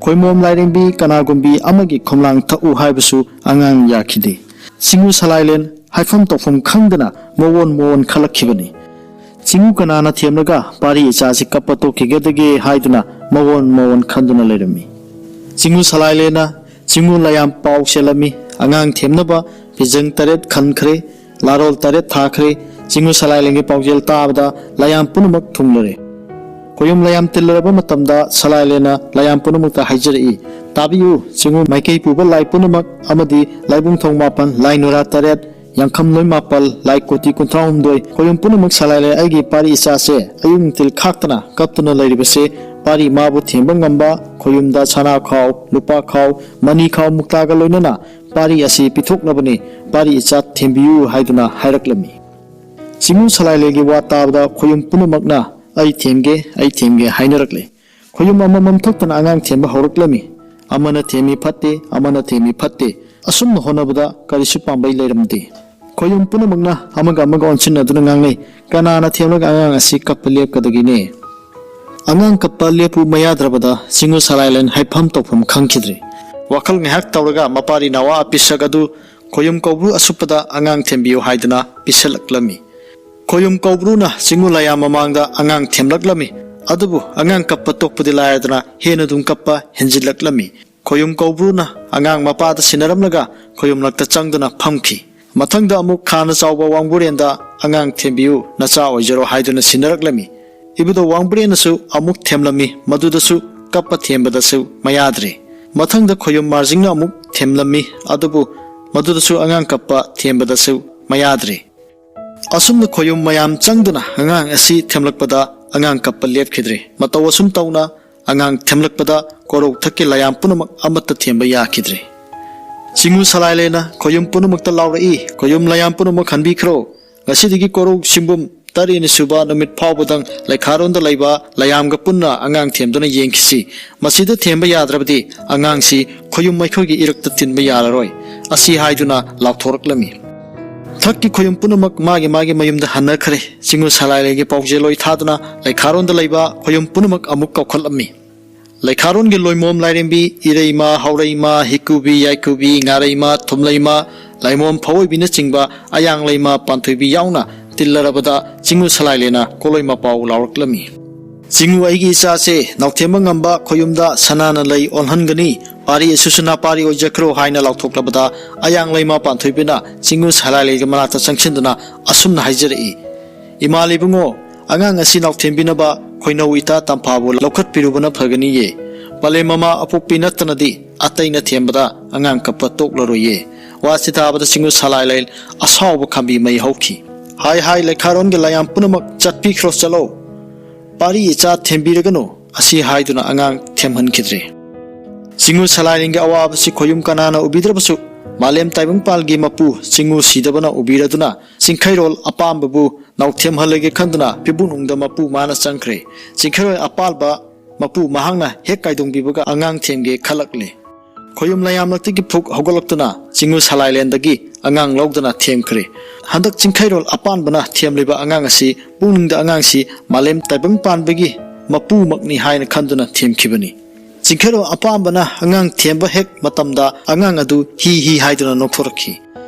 ꯈꯣꯏꯃꯣꯝ ꯂꯥꯏꯔꯦꯝꯕꯤ ꯀꯅꯥꯒꯨꯝꯕꯤ ꯑꯃꯒꯤ ꯈꯣꯝꯂꯥꯡ ꯊꯛꯎ ꯍꯥꯏꯕꯁꯨ ꯑꯉꯥꯡ ꯌꯥꯈꯤꯗꯦ꯫ ꯆꯤꯡꯉꯨ ꯁꯂꯥꯏꯂꯦꯟ ꯍꯥꯏꯐꯝ ꯇꯧꯐꯝ ꯈꯪꯗꯅ ꯃꯑꯣꯟ ꯃꯑꯣꯟ ꯈꯜꯂꯛꯈꯤꯕꯅꯤ꯫ ꯆꯤꯡꯉꯨ ꯀꯅꯥꯅ ꯊꯦꯝꯂꯒ ꯄꯥꯔꯤ ꯏꯆꯥꯁꯤ ꯀꯞꯄ ꯇꯣꯛꯈꯤꯒꯗꯒꯦ ꯍꯥꯏꯗꯨꯅ ꯃꯑꯣꯟ ꯃꯑꯣꯟ ꯈꯟꯗꯨꯅ ꯂꯩꯔꯝꯃꯤ꯫ ꯆꯤꯡꯉꯨ ꯁꯂꯥꯏꯂꯦꯟꯅ ꯆꯤꯡꯉꯨ ꯂꯥꯏꯌꯥꯝ ꯄꯥꯎ ꯆꯦꯜꯂꯝꯃꯤ꯫ ꯑꯉꯥꯡ ꯊꯦꯝꯅꯕ ꯐꯤꯖꯪ ꯇꯔꯦꯠ ꯈꯟꯈ꯭ꯔꯦ, ꯂꯥꯔꯣꯜ ꯇꯔꯦꯠ ꯊꯥꯈ꯭ꯔꯦ꯫ ꯆꯤꯡꯉꯨ ꯁꯂꯥꯏꯂꯦꯟꯒꯤ ꯄꯥꯎꯖꯦꯜ ꯇꯥꯕꯗ ꯂꯥꯏꯌꯥꯝ ꯄꯨꯝꯅꯃꯛ ꯊꯨꯡꯂꯔꯦ꯫ ꯈꯣꯌꯨꯝ ꯂꯥꯏꯌꯥꯝ ꯇꯤꯜꯂꯔꯕ ꯃꯇꯝꯗ ꯁꯂꯥꯏꯂꯦꯟꯅ ꯂꯥꯏꯌꯥꯝ ꯄꯨꯝꯅꯃꯛꯇ ꯍꯥꯏꯖꯔꯛꯏ, "ꯇꯥꯕꯤꯌꯨ, ꯆꯤꯡꯉꯨ ꯃꯥꯏꯀꯩ ꯄꯨꯕ ꯂꯥꯏ ꯄꯨꯝꯅꯃꯛ ꯑꯃꯗꯤ ꯂꯥꯏꯕꯨꯡ ꯊꯣꯡ ꯃꯥꯄꯟ, ꯂꯥꯏ ꯅꯨꯔꯥ ꯇꯔꯦꯠ, ꯌꯥꯡꯈꯝ ꯂꯣꯏꯃꯥꯄꯜ, ꯂꯥꯏ ꯀꯣꯇꯤ ꯀꯨꯟꯊ꯭ꯔꯥ ꯍꯨꯝꯗꯣꯏ, ꯈꯣꯌꯨꯝ ꯄꯨꯝꯅꯃꯛ ꯁꯂꯥꯏ ꯂꯩ, ꯑꯩꯒꯤ ꯄꯥꯔꯤ ꯏꯆꯥꯁꯦ ꯑꯌꯨꯛ ꯅꯨꯡꯊꯤꯜ ꯈꯥꯛꯇꯅ ꯀꯞꯇꯨꯅ ꯂꯩꯔꯤꯕꯁꯦ, ꯄꯥꯔꯤ ꯃꯥꯕꯨ ꯊꯦꯝꯕ ꯉꯝꯕ, ꯈꯣꯌꯨꯝꯗ ꯁꯅꯥ ꯈꯥꯎ, ꯂꯨꯄꯥ ꯈꯥꯎ, ꯃꯅꯤ ꯈꯥꯎ, ꯃꯨꯛꯇꯥꯒ ꯂꯣꯏꯅꯅ ꯄꯥꯔꯤ ꯑꯁꯤ ꯄꯤꯊꯣꯛꯅꯕꯅꯤ, ꯄꯥꯔꯤ ꯏꯆꯥ ꯊꯦꯝꯕꯤꯌꯨ ꯍꯥꯏꯗꯨꯅ ꯍꯥꯏꯔꯛꯂꯝꯃꯤ꯫ ꯆꯤꯡꯉꯨ ꯁꯂꯥꯏ ꯂꯩꯒꯤ ꯋꯥ ꯇꯥꯕꯗ ꯈꯣꯌꯨꯝ ꯄꯨꯝꯅꯃꯛꯅ "ꯑꯩ ꯊꯦꯝꯒꯦ, ꯑꯩ ꯊꯦꯝꯒꯦ" ꯍꯥꯏꯅꯔꯛꯂꯦ꯫ ꯈꯣꯌꯨꯝ ꯑꯃꯃꯝ ꯊꯣꯛꯇꯅ ꯑꯉꯥꯡ ꯊꯦꯝꯕ ꯍꯧꯔꯛꯂꯝꯃꯤ꯫ ꯑꯃꯅ ꯊꯦꯝꯃꯤ ꯐꯠꯇꯦ, ꯑꯃꯅ ꯊꯦꯝꯃꯤ ꯐꯠꯇꯦ꯫ ꯑꯁꯨꯝꯅ ꯍꯣꯠꯅꯕꯗ ꯀꯔꯤꯁꯨ ꯄꯥꯝꯕꯩ ꯂꯩꯔꯝꯗꯦ꯫ ꯈꯣꯌꯨꯝ ꯄꯨꯝꯅꯃꯛꯅ ꯑꯃꯒ ꯑꯃꯒ ꯑꯣꯟꯁꯤꯟꯅꯗꯨꯅ ꯉꯥꯡꯅꯩ, "ꯀꯅꯥꯅ ꯊꯦꯝꯂꯒ ꯑꯉꯥꯡ ꯑꯁꯤ ꯀꯞꯄ ꯂꯦꯞꯀꯗꯒꯦꯅꯦ?" ꯑꯉꯥꯡ ꯀꯞꯄ ꯂꯦꯞꯄꯨ ꯃꯌꯥꯗ꯭ꯔꯕꯗ ꯆꯤꯡꯉꯨ ꯁꯂꯥꯏꯂꯦꯟ ꯍꯥꯏꯐꯝ ꯇꯧꯐꯝ ꯈꯪꯈꯤꯗ꯭ꯔꯦ꯫ ꯋꯥꯈꯜ ꯉꯥꯏꯍꯥꯛ ꯇꯧꯔꯒ ꯃꯄꯥꯔꯤ ꯅꯋꯥ ꯑꯄꯤꯁꯛ ꯑꯗꯨ ꯈꯣꯌꯨꯝ ꯀꯧꯕ꯭ꯔꯨ ꯑꯁꯨꯞꯄꯗ ꯑꯉꯥꯡ ꯊꯦꯝꯕꯤꯌꯨ ꯍꯥꯏꯗꯨꯅ ꯄꯤꯁꯜꯂꯛꯂꯝꯃꯤ꯫ ꯈꯣꯌꯨꯝ ꯀꯧꯕ꯭ꯔꯨꯅ ꯆꯤꯡꯉꯨ ꯂꯥꯏꯌꯥꯝ ꯃꯃꯥꯡꯗ ꯑꯉꯥꯡ ꯊꯦꯝꯂꯛꯂꯝꯃꯤ꯫ ꯑꯗꯨꯕꯨ ꯑꯉꯥꯡ ꯀꯞꯄ ꯇꯣꯛꯄꯗꯤ ꯂꯥꯏꯔꯗꯅ ꯍꯦꯟꯅ ꯑꯗꯨꯝ ꯀꯞꯄ ꯍꯦꯟꯖꯤꯜꯂꯛꯂꯝꯃꯤ꯫ ꯈꯣꯌꯨꯝ ꯀꯧꯕ꯭ꯔꯨꯅ ꯑꯉꯥꯡ ꯃꯄꯥꯗ ꯁꯤꯟꯅꯔꯝꯂꯒ ꯈꯣꯌꯨꯝꯂꯛꯇ ꯆꯪꯗꯨꯅ ꯐꯝꯈꯤ꯫ ꯃꯊꯪꯗ ꯑꯃꯨꯛ ꯈꯥꯅ ꯆꯥꯎꯕ ꯋꯥꯡꯕꯨꯔꯦꯟꯗ "ꯑꯉꯥꯡ ꯊꯦꯝꯕꯤꯌꯨ, ꯅꯆꯥ ꯑꯣꯏꯖꯔꯣ" ꯍꯥꯏꯗꯨꯅ ꯁꯤꯟꯅꯔꯛꯂꯝꯃꯤ꯫ ꯏꯕꯨꯙꯧ ꯋꯥꯡꯕꯨꯔꯦꯟꯅꯁꯨ ꯑꯃꯨꯛ ꯊꯦꯝꯂꯝꯃꯤ, ꯃꯗꯨꯗꯁꯨ ꯀꯞꯄ ꯊꯦꯝꯕꯗꯁꯨ ꯃꯌꯥꯗ꯭ꯔꯦ꯫ ꯃꯊꯪꯗ ꯈꯣꯌꯨꯝ ꯃꯥꯔꯖꯤꯡꯅ ꯑꯃꯨꯛ ꯊꯦꯝꯂꯝꯃꯤ, ꯑꯗꯨꯕꯨ ꯃꯗꯨꯗꯁꯨ ꯑꯉꯥꯡ ꯀꯞꯄ ꯊꯦꯝꯕꯗꯁꯨ ꯃꯌꯥꯗ꯭ꯔꯦ꯫ ꯑꯁꯨꯝꯅ ꯈꯣꯌꯨꯝ ꯃꯌꯥꯝ ꯆꯪꯗꯨꯅ ꯑꯉꯥꯡ ꯑꯁꯤ ꯊꯦꯝꯂꯛꯄꯗ ꯑꯉꯥꯡ ꯀꯞꯄ ꯂꯦꯞꯈꯤꯗ꯭ꯔꯦ꯫ ꯃꯇꯧ ꯑꯁꯨꯝ ꯇꯧꯅ ꯑꯉꯥꯡ ꯊꯦꯝꯂꯛꯄꯗ ꯀꯣꯔꯧ ꯊꯛꯀꯤ ꯂꯥꯏꯌꯥꯝ ꯄꯨꯝꯅꯃꯛ ꯑꯃꯠꯇ ꯊꯦꯝꯕ ꯌꯥꯈꯤꯗ꯭ꯔꯦ꯫ ꯆꯤꯡꯉꯨ ꯁꯂꯥꯏꯂꯦꯟꯅ ꯈꯣꯌꯨꯝ ꯄꯨꯝꯅꯃꯛꯇ ꯂꯥꯎꯔꯛꯏ, "ꯈꯣꯌꯨꯝ ꯂꯥꯏꯌꯥꯝ ꯄꯨꯝꯅꯃꯛ ꯍꯟꯕꯤꯈ꯭ꯔꯣ꯫ ꯉꯁꯤꯗꯒꯤ ꯀꯣꯔꯧ ꯆꯤꯡꯕꯨꯝ ꯇꯔꯦꯠꯅꯤ ꯁꯨꯕ ꯅꯨꯃꯤꯠ ꯐꯥꯎꯕꯗꯪ ꯂꯩꯈꯥꯔꯣꯟꯗ ꯂꯩꯕ ꯂꯥꯏꯌꯥꯝꯒ ꯄꯨꯟꯅ ꯑꯉꯥꯡ ꯊꯦꯝꯗꯨꯅ ꯌꯦꯡꯈꯤꯁꯤ꯫ ꯃꯁꯤꯗ ꯊꯦꯝꯕ ꯌꯥꯗ꯭ꯔꯕꯗꯤ ꯑꯉꯥꯡꯁꯤ ꯈꯣꯌꯨꯝ ꯑꯩꯈꯣꯏꯒꯤ ꯏꯔꯛꯇ ꯇꯤꯟꯕ ꯌꯥꯔꯔꯣꯏ" ꯑꯁꯤ ꯍꯥꯏꯗꯨꯅ ꯂꯥꯎꯊꯣꯔꯛꯂꯝꯃꯤ꯫ ꯊꯛꯀꯤ ꯈꯣꯌꯨꯝ ꯄꯨꯝꯅꯃꯛ ꯃꯥꯒꯤ ꯃꯥꯒꯤ ꯃꯌꯨꯝꯗ ꯍꯟꯅꯈ꯭ꯔꯦ꯫ ꯆꯤꯡꯉꯨ ꯁꯂꯥꯏꯂꯦꯟꯒꯤ ꯄꯥꯎꯖꯦꯜ ꯂꯣꯏ ꯊꯥꯗꯨꯅ ꯂꯩꯈꯥꯔꯣꯟꯗ ꯂꯩꯕ ꯈꯣꯌꯨꯝ ꯄꯨꯝꯅꯃꯛ ꯑꯃꯨꯛ ꯀꯧꯈꯠꯂꯝꯃꯤ꯫ ꯂꯩꯈꯥꯔꯣꯟꯒꯤ ꯂꯣꯏꯃꯣꯝ ꯂꯥꯏꯔꯦꯝꯕꯤ, ꯏꯔꯩꯃ, ꯍꯧꯔꯩꯃ, ꯍꯤꯀꯨꯕꯤ, ꯌꯥꯏꯀꯨꯕꯤ, ꯉꯥꯔꯩꯃ, ꯊꯨꯝꯂꯩꯃ, ꯂꯥꯏꯃꯣꯝ ꯐꯋꯣꯏꯕꯤꯅꯆꯤꯡꯕ ꯑꯌꯥꯡ ꯂꯩꯃ ꯄꯥꯟꯊꯣꯏꯕꯤ ꯌꯥꯎꯅ ꯇꯤꯜꯂꯔꯕꯗ ꯆꯤꯡꯉꯨ ꯁꯂꯥꯏꯂꯦꯟꯅ ꯀꯣꯂꯣꯏ ꯃꯄꯥꯎ ꯂꯥꯎꯔꯛꯂꯝꯃꯤ꯫ "ꯆꯤꯡꯉꯨ ꯑꯩꯒꯤ ꯏꯆꯥꯁꯦ, ꯅꯥꯎꯊꯦꯝꯕ ꯉꯝꯕ ꯈꯣꯌꯨꯝꯗ ꯁꯅꯥꯅ ꯂꯩ ꯑꯣꯜꯍꯟꯒꯅꯤ, ꯄꯥꯔꯤ ꯑꯁꯤꯁꯨ ꯅꯄꯥꯔꯤ ꯑꯣꯏꯖꯈ꯭ꯔꯣ" ꯍꯥꯏꯅ ꯂꯥꯎꯊꯣꯛꯂꯕꯗ ꯑꯌꯥꯡ ꯂꯩꯃ ꯄꯥꯟꯊꯣꯏꯕꯤꯅ ꯆꯤꯡꯉꯨ ꯁꯂꯥꯏꯂꯦꯟꯒꯤ ꯃꯅꯥꯛꯇ ꯆꯪꯁꯤꯟꯗꯨꯅ ꯑꯁꯨꯝꯅ ꯍꯥꯏꯖꯔꯛꯏ, "ꯏꯃꯥ ꯂꯩꯕꯨꯡꯉꯣ, ꯑꯉꯥꯡ ꯑꯁꯤ ꯅꯥꯎꯊꯦꯝꯕꯤꯅꯕ ꯈꯣꯏꯅꯧ ꯏꯇꯥ ꯇꯝꯐꯥꯕꯨ ꯂꯧꯈꯠꯄꯤꯔꯨꯕꯅ ꯐꯒꯅꯤꯌꯦ꯫ ꯄꯂꯦꯝ ꯃꯃꯥ ꯑꯄꯣꯛꯄꯤ ꯅꯠꯇꯅꯗꯤ ꯑꯇꯩꯅ ꯊꯦꯝꯕꯗ ꯑꯉꯥꯡ ꯀꯞꯄ ꯇꯣꯛꯂꯔꯣꯏꯌꯦ꯫ ꯋꯥꯁꯤ ꯇꯥꯕꯗ ꯆꯤꯡꯉꯨ ꯁꯂꯥꯏꯂꯦꯟ ꯑꯁꯥꯎꯕ ꯈꯥꯝꯕꯤ ꯃꯩ ꯍꯧꯈꯤ꯫ "ꯍꯥꯏ ꯍꯥꯏ, ꯂꯩꯈꯥꯔꯣꯟꯒꯤ ꯂꯥꯏꯌꯥꯝ ꯄꯨꯝꯅꯃꯛ ꯆꯠꯄꯤꯈ꯭ꯔꯣ, ꯆꯠꯂꯣ꯫ ꯄꯥꯔꯤ ꯏꯆꯥ ꯊꯦꯝꯕꯤꯔꯒꯅꯨ" ꯑꯁꯤ ꯍꯥꯏꯗꯨꯅ ꯑꯉꯥꯡ ꯊꯦꯝꯍꯟꯈꯤꯗ꯭ꯔꯦ꯫ ꯆꯤꯡꯉꯨ ꯁꯂꯥꯏꯂꯦꯟꯒꯤ ꯑꯋꯥꯕꯁꯤ ꯈꯣꯌꯨꯝ ꯀꯅꯥꯅ ꯎꯕꯤꯗ꯭ꯔꯕꯁꯨ, ꯃꯥꯂꯦꯝ ꯇꯥꯏꯕꯪꯄꯥꯜꯒꯤ ꯃꯄꯨ ꯆꯤꯡꯉꯨ ꯁꯤꯗꯕꯅ ꯎꯕꯤꯔꯗꯨꯅ ꯆꯤꯡꯈꯩꯔꯣꯜ ꯑꯄꯥꯝꯕꯕꯨ ꯅꯥꯎꯊꯦꯝꯍꯜꯂꯒꯦ ꯈꯟꯗꯨꯅ ꯄꯤꯕꯨꯡꯅꯨꯡꯗ ꯃꯄꯨ ꯃꯥꯅ ꯆꯪꯈ꯭ꯔꯦ꯫ ꯆꯤꯡꯈꯩꯔꯣꯜ ꯑꯄꯥꯜꯕ ꯃꯄꯨ ꯃꯍꯥꯛꯅ ꯍꯦꯛ ꯀꯥꯏꯗꯣꯡꯕꯤꯕꯒ ꯑꯉꯥꯡ ꯊꯦꯝꯒꯦ ꯈꯜꯂꯛꯂꯦ꯫ ꯈꯣꯌꯨꯝ ꯂꯥꯏꯌꯥꯝꯂꯛꯇꯒꯤ ꯐꯨꯛ ꯍꯧꯒꯠꯂꯛꯇꯨꯅ ꯆꯤꯡꯉꯨ ꯁꯂꯥꯏꯂꯦꯟꯗꯒꯤ ꯑꯉꯥꯡ ꯂꯧꯗꯨꯅ ꯊꯦꯝꯈ꯭ꯔꯦ꯫ ꯍꯟꯗꯛ ꯆꯤꯡꯈꯩꯔꯣꯜ ꯑꯄꯥꯟꯕꯅ ꯊꯦꯝꯂꯤꯕ ꯑꯉꯥꯡ ꯑꯁꯤ ꯄꯨꯛꯅꯤꯡꯗ ꯑꯉꯥꯡꯁꯤ ꯃꯥꯂꯦꯝ ꯇꯥꯏꯕꯪ ꯄꯥꯟꯕꯒꯤ ꯃꯄꯨꯃꯛꯅꯤ ꯍꯥꯏꯅ ꯈꯟꯗꯨꯅ ꯊꯦꯝꯈꯤꯕꯅꯤ꯫ ꯆꯤꯡꯈꯩꯔꯣꯜ ꯑꯄꯥꯟꯕꯅ ꯑꯉꯥꯡ ꯊꯦꯝꯕ ꯍꯦꯛ ꯃꯇꯝꯗ ꯑꯉꯥꯡ ꯑꯗꯨ ꯍꯤ ꯍꯤ ꯍꯥꯏꯗꯨꯅ ꯅꯣꯛꯊꯣꯔꯛꯈꯤ꯫